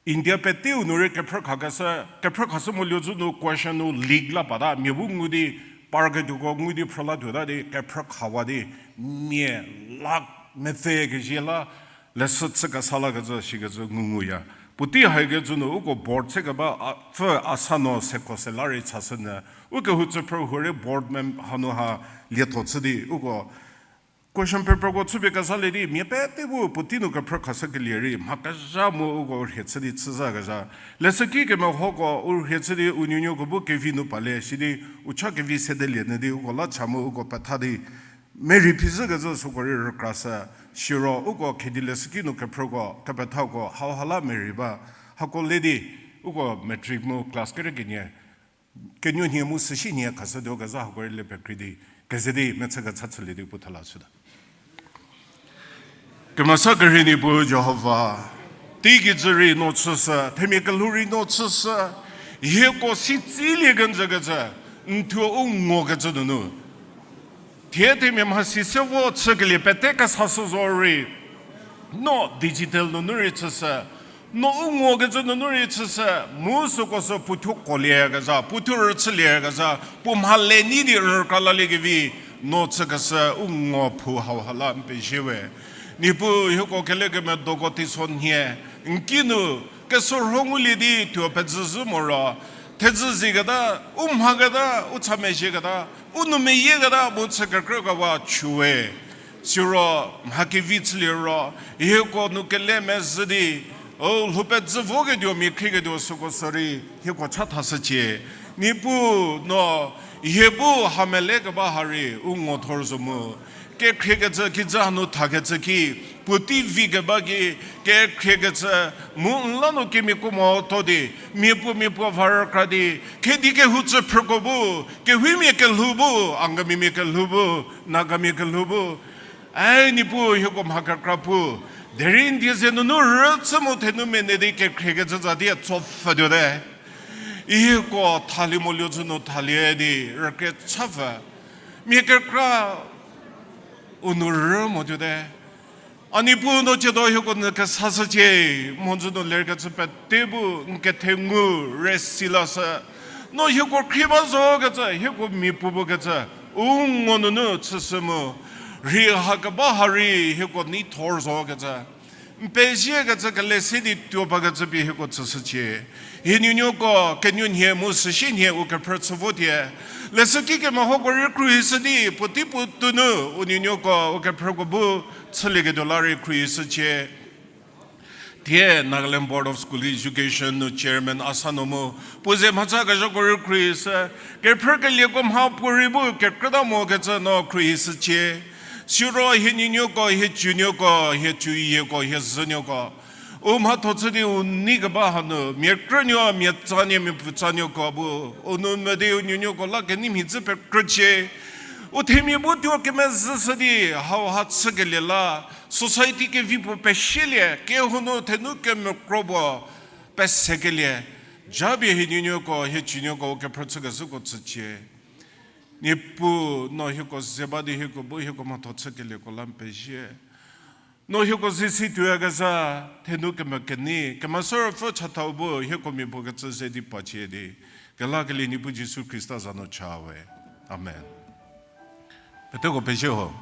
India peteu nu rei kephrü khakeshü, kephrü khashü moluo zü nu question nu leak la pata, mia bu ngu di, parketuoko ngu di phrü la tuota di, kephrü khawa di, mia lakh mepfü kezie la, leshü chü kesa lakecü, sikecü ngu nguya. Puotei haikecü nu, uko board se keba, a, pfü Asano seko se la rei chashünyü, ukehou tsüphrü huo rei board mem hanu ha lietho chü di, uko question paperko chüpie kezalie di, mia pete bu puotei nu kephrü khashükelie rei, mha kezha mu uko rhie chü di chüzakezha. Leshüki kemehoko u rhie chü di u nuonuoko bu kevi nu palie, sidi u cha kevi sedelie nyü di uko la cha mu uko petha di, merei phizhükecü süko rei rükrashü, siro uko khedi leshüki nu kephrüko, kepethako, hauha la merei ba, hako le di, uko matric mu class kere kenie, kenuonhie mu süshinhie khashütuo kezha hako rei le pekrei di, keze di mechü kecha chülie di pu thala shüta. Kemesa kerhei Niepuu Jihova, teigei dzü rei no chüshü, themia kelhou rei no chüshü, hieko si tsilie kenjükecü, n thuo u ngokecü nunu. Thie themia mhasi se vo chükelie pete kesashü zorei, no digital nunu rei chüshü, no u ngokecü nunu rei chüshü, mu süko sü puothuo koliekezha, puothuo rüchüliekezha, puo mha le nyi di rükra laliekevi, no chükeshü u ngo phou hauha la n pezie we. Niepuu hieko kelekemedoko teisonhie, n ki nu, kesorho ngulie di tuo pezhüzhü moro, thezhü ziketa, u mhaketa, u cha mezhieketa, u nou meyieketa mu chü kekrükewa chüwe. Siro mha kevi chülie ro, hieko nu kele mezhü di, o lhou pezhü voketuo mia khrieketuo süko sürei, hieko chathashücie. Niepuu no, hie bu ha mele keba ha rei u ngo thor zo mu. Kekhriekecü kijü hanu thakecü ki, puotei vi keba ki, kekhriekecü mu n la nu kemiako mo to di, miapuo miapuo va rükra di, khedi kehou tsüphrüko bu, kehoumia kelhou bu, Angamimia kelhou bu, Nagamia kelhou bu, ai Niepuu hieko mha kekra pu, derei n die ze nunu rüchü mu thenu mene di kekhriekecü za di tsopfütuote. Hieko thalie moluo zü nu thalie di rükrie chapfü. Mia kekra u nu rü motuote. A Niepuu no chiedo hieko nyü kesashücie, mhodzü nu lerkecü pete bu n kethengu rüsi lashü. No hieko khrie ba zokecü, hieko miapuo bukecü, u ngo nunu chüshü mu. Rhei ha keba ha rei hieko nei thor zokecü. N peziekecü kele se di tuo bakecü pie hieko tsüshücie. Hie nuonuoko kenuonhie mu süshinhie u kephrü chü votie. Leshüki kemehoko rei khruohishü di puotei puotou nu u nuonuoko u kephrüko bu chülieketuo la rei khruohishücie. Thie Nagaland Board of School Education nu chairman Asano mu puo ze mhacha kezhako rei khruohishü, kephrükelieko mha puorei bu kekrüta mokecü no khruohishücie. Siro hie nuonuoko, hie tsunuoko, hie tsuyieko, hie zünuoko, u mhatho chü di u nei keba hanu, mia krünuo, mia tsanuo, mia pfutsanuoko bu u nou mvü di u nuonuoko la kenei mhidzü pekrücie. U themia bu tuo kemezhüshü di hauha chükelie la, society kevi puo pesielie, kehou nu thenu kemekro puo pesekelie, japie hie nuonuoko, hie tsunuoko u kephrü chükezhüko tsücie. Niepuu no hieko ze ba di hieko bu hieko mhatho chükelieko la n pezie. No hieko ze si tuoyakezha, thenu kemekeni, Kemesa Ruopfü chathau bu hieko mia puo kecü ze di pacie di, kelakelie Niepuu Jisu Khrista za nu cha we. Amen. Peteko pezie ho.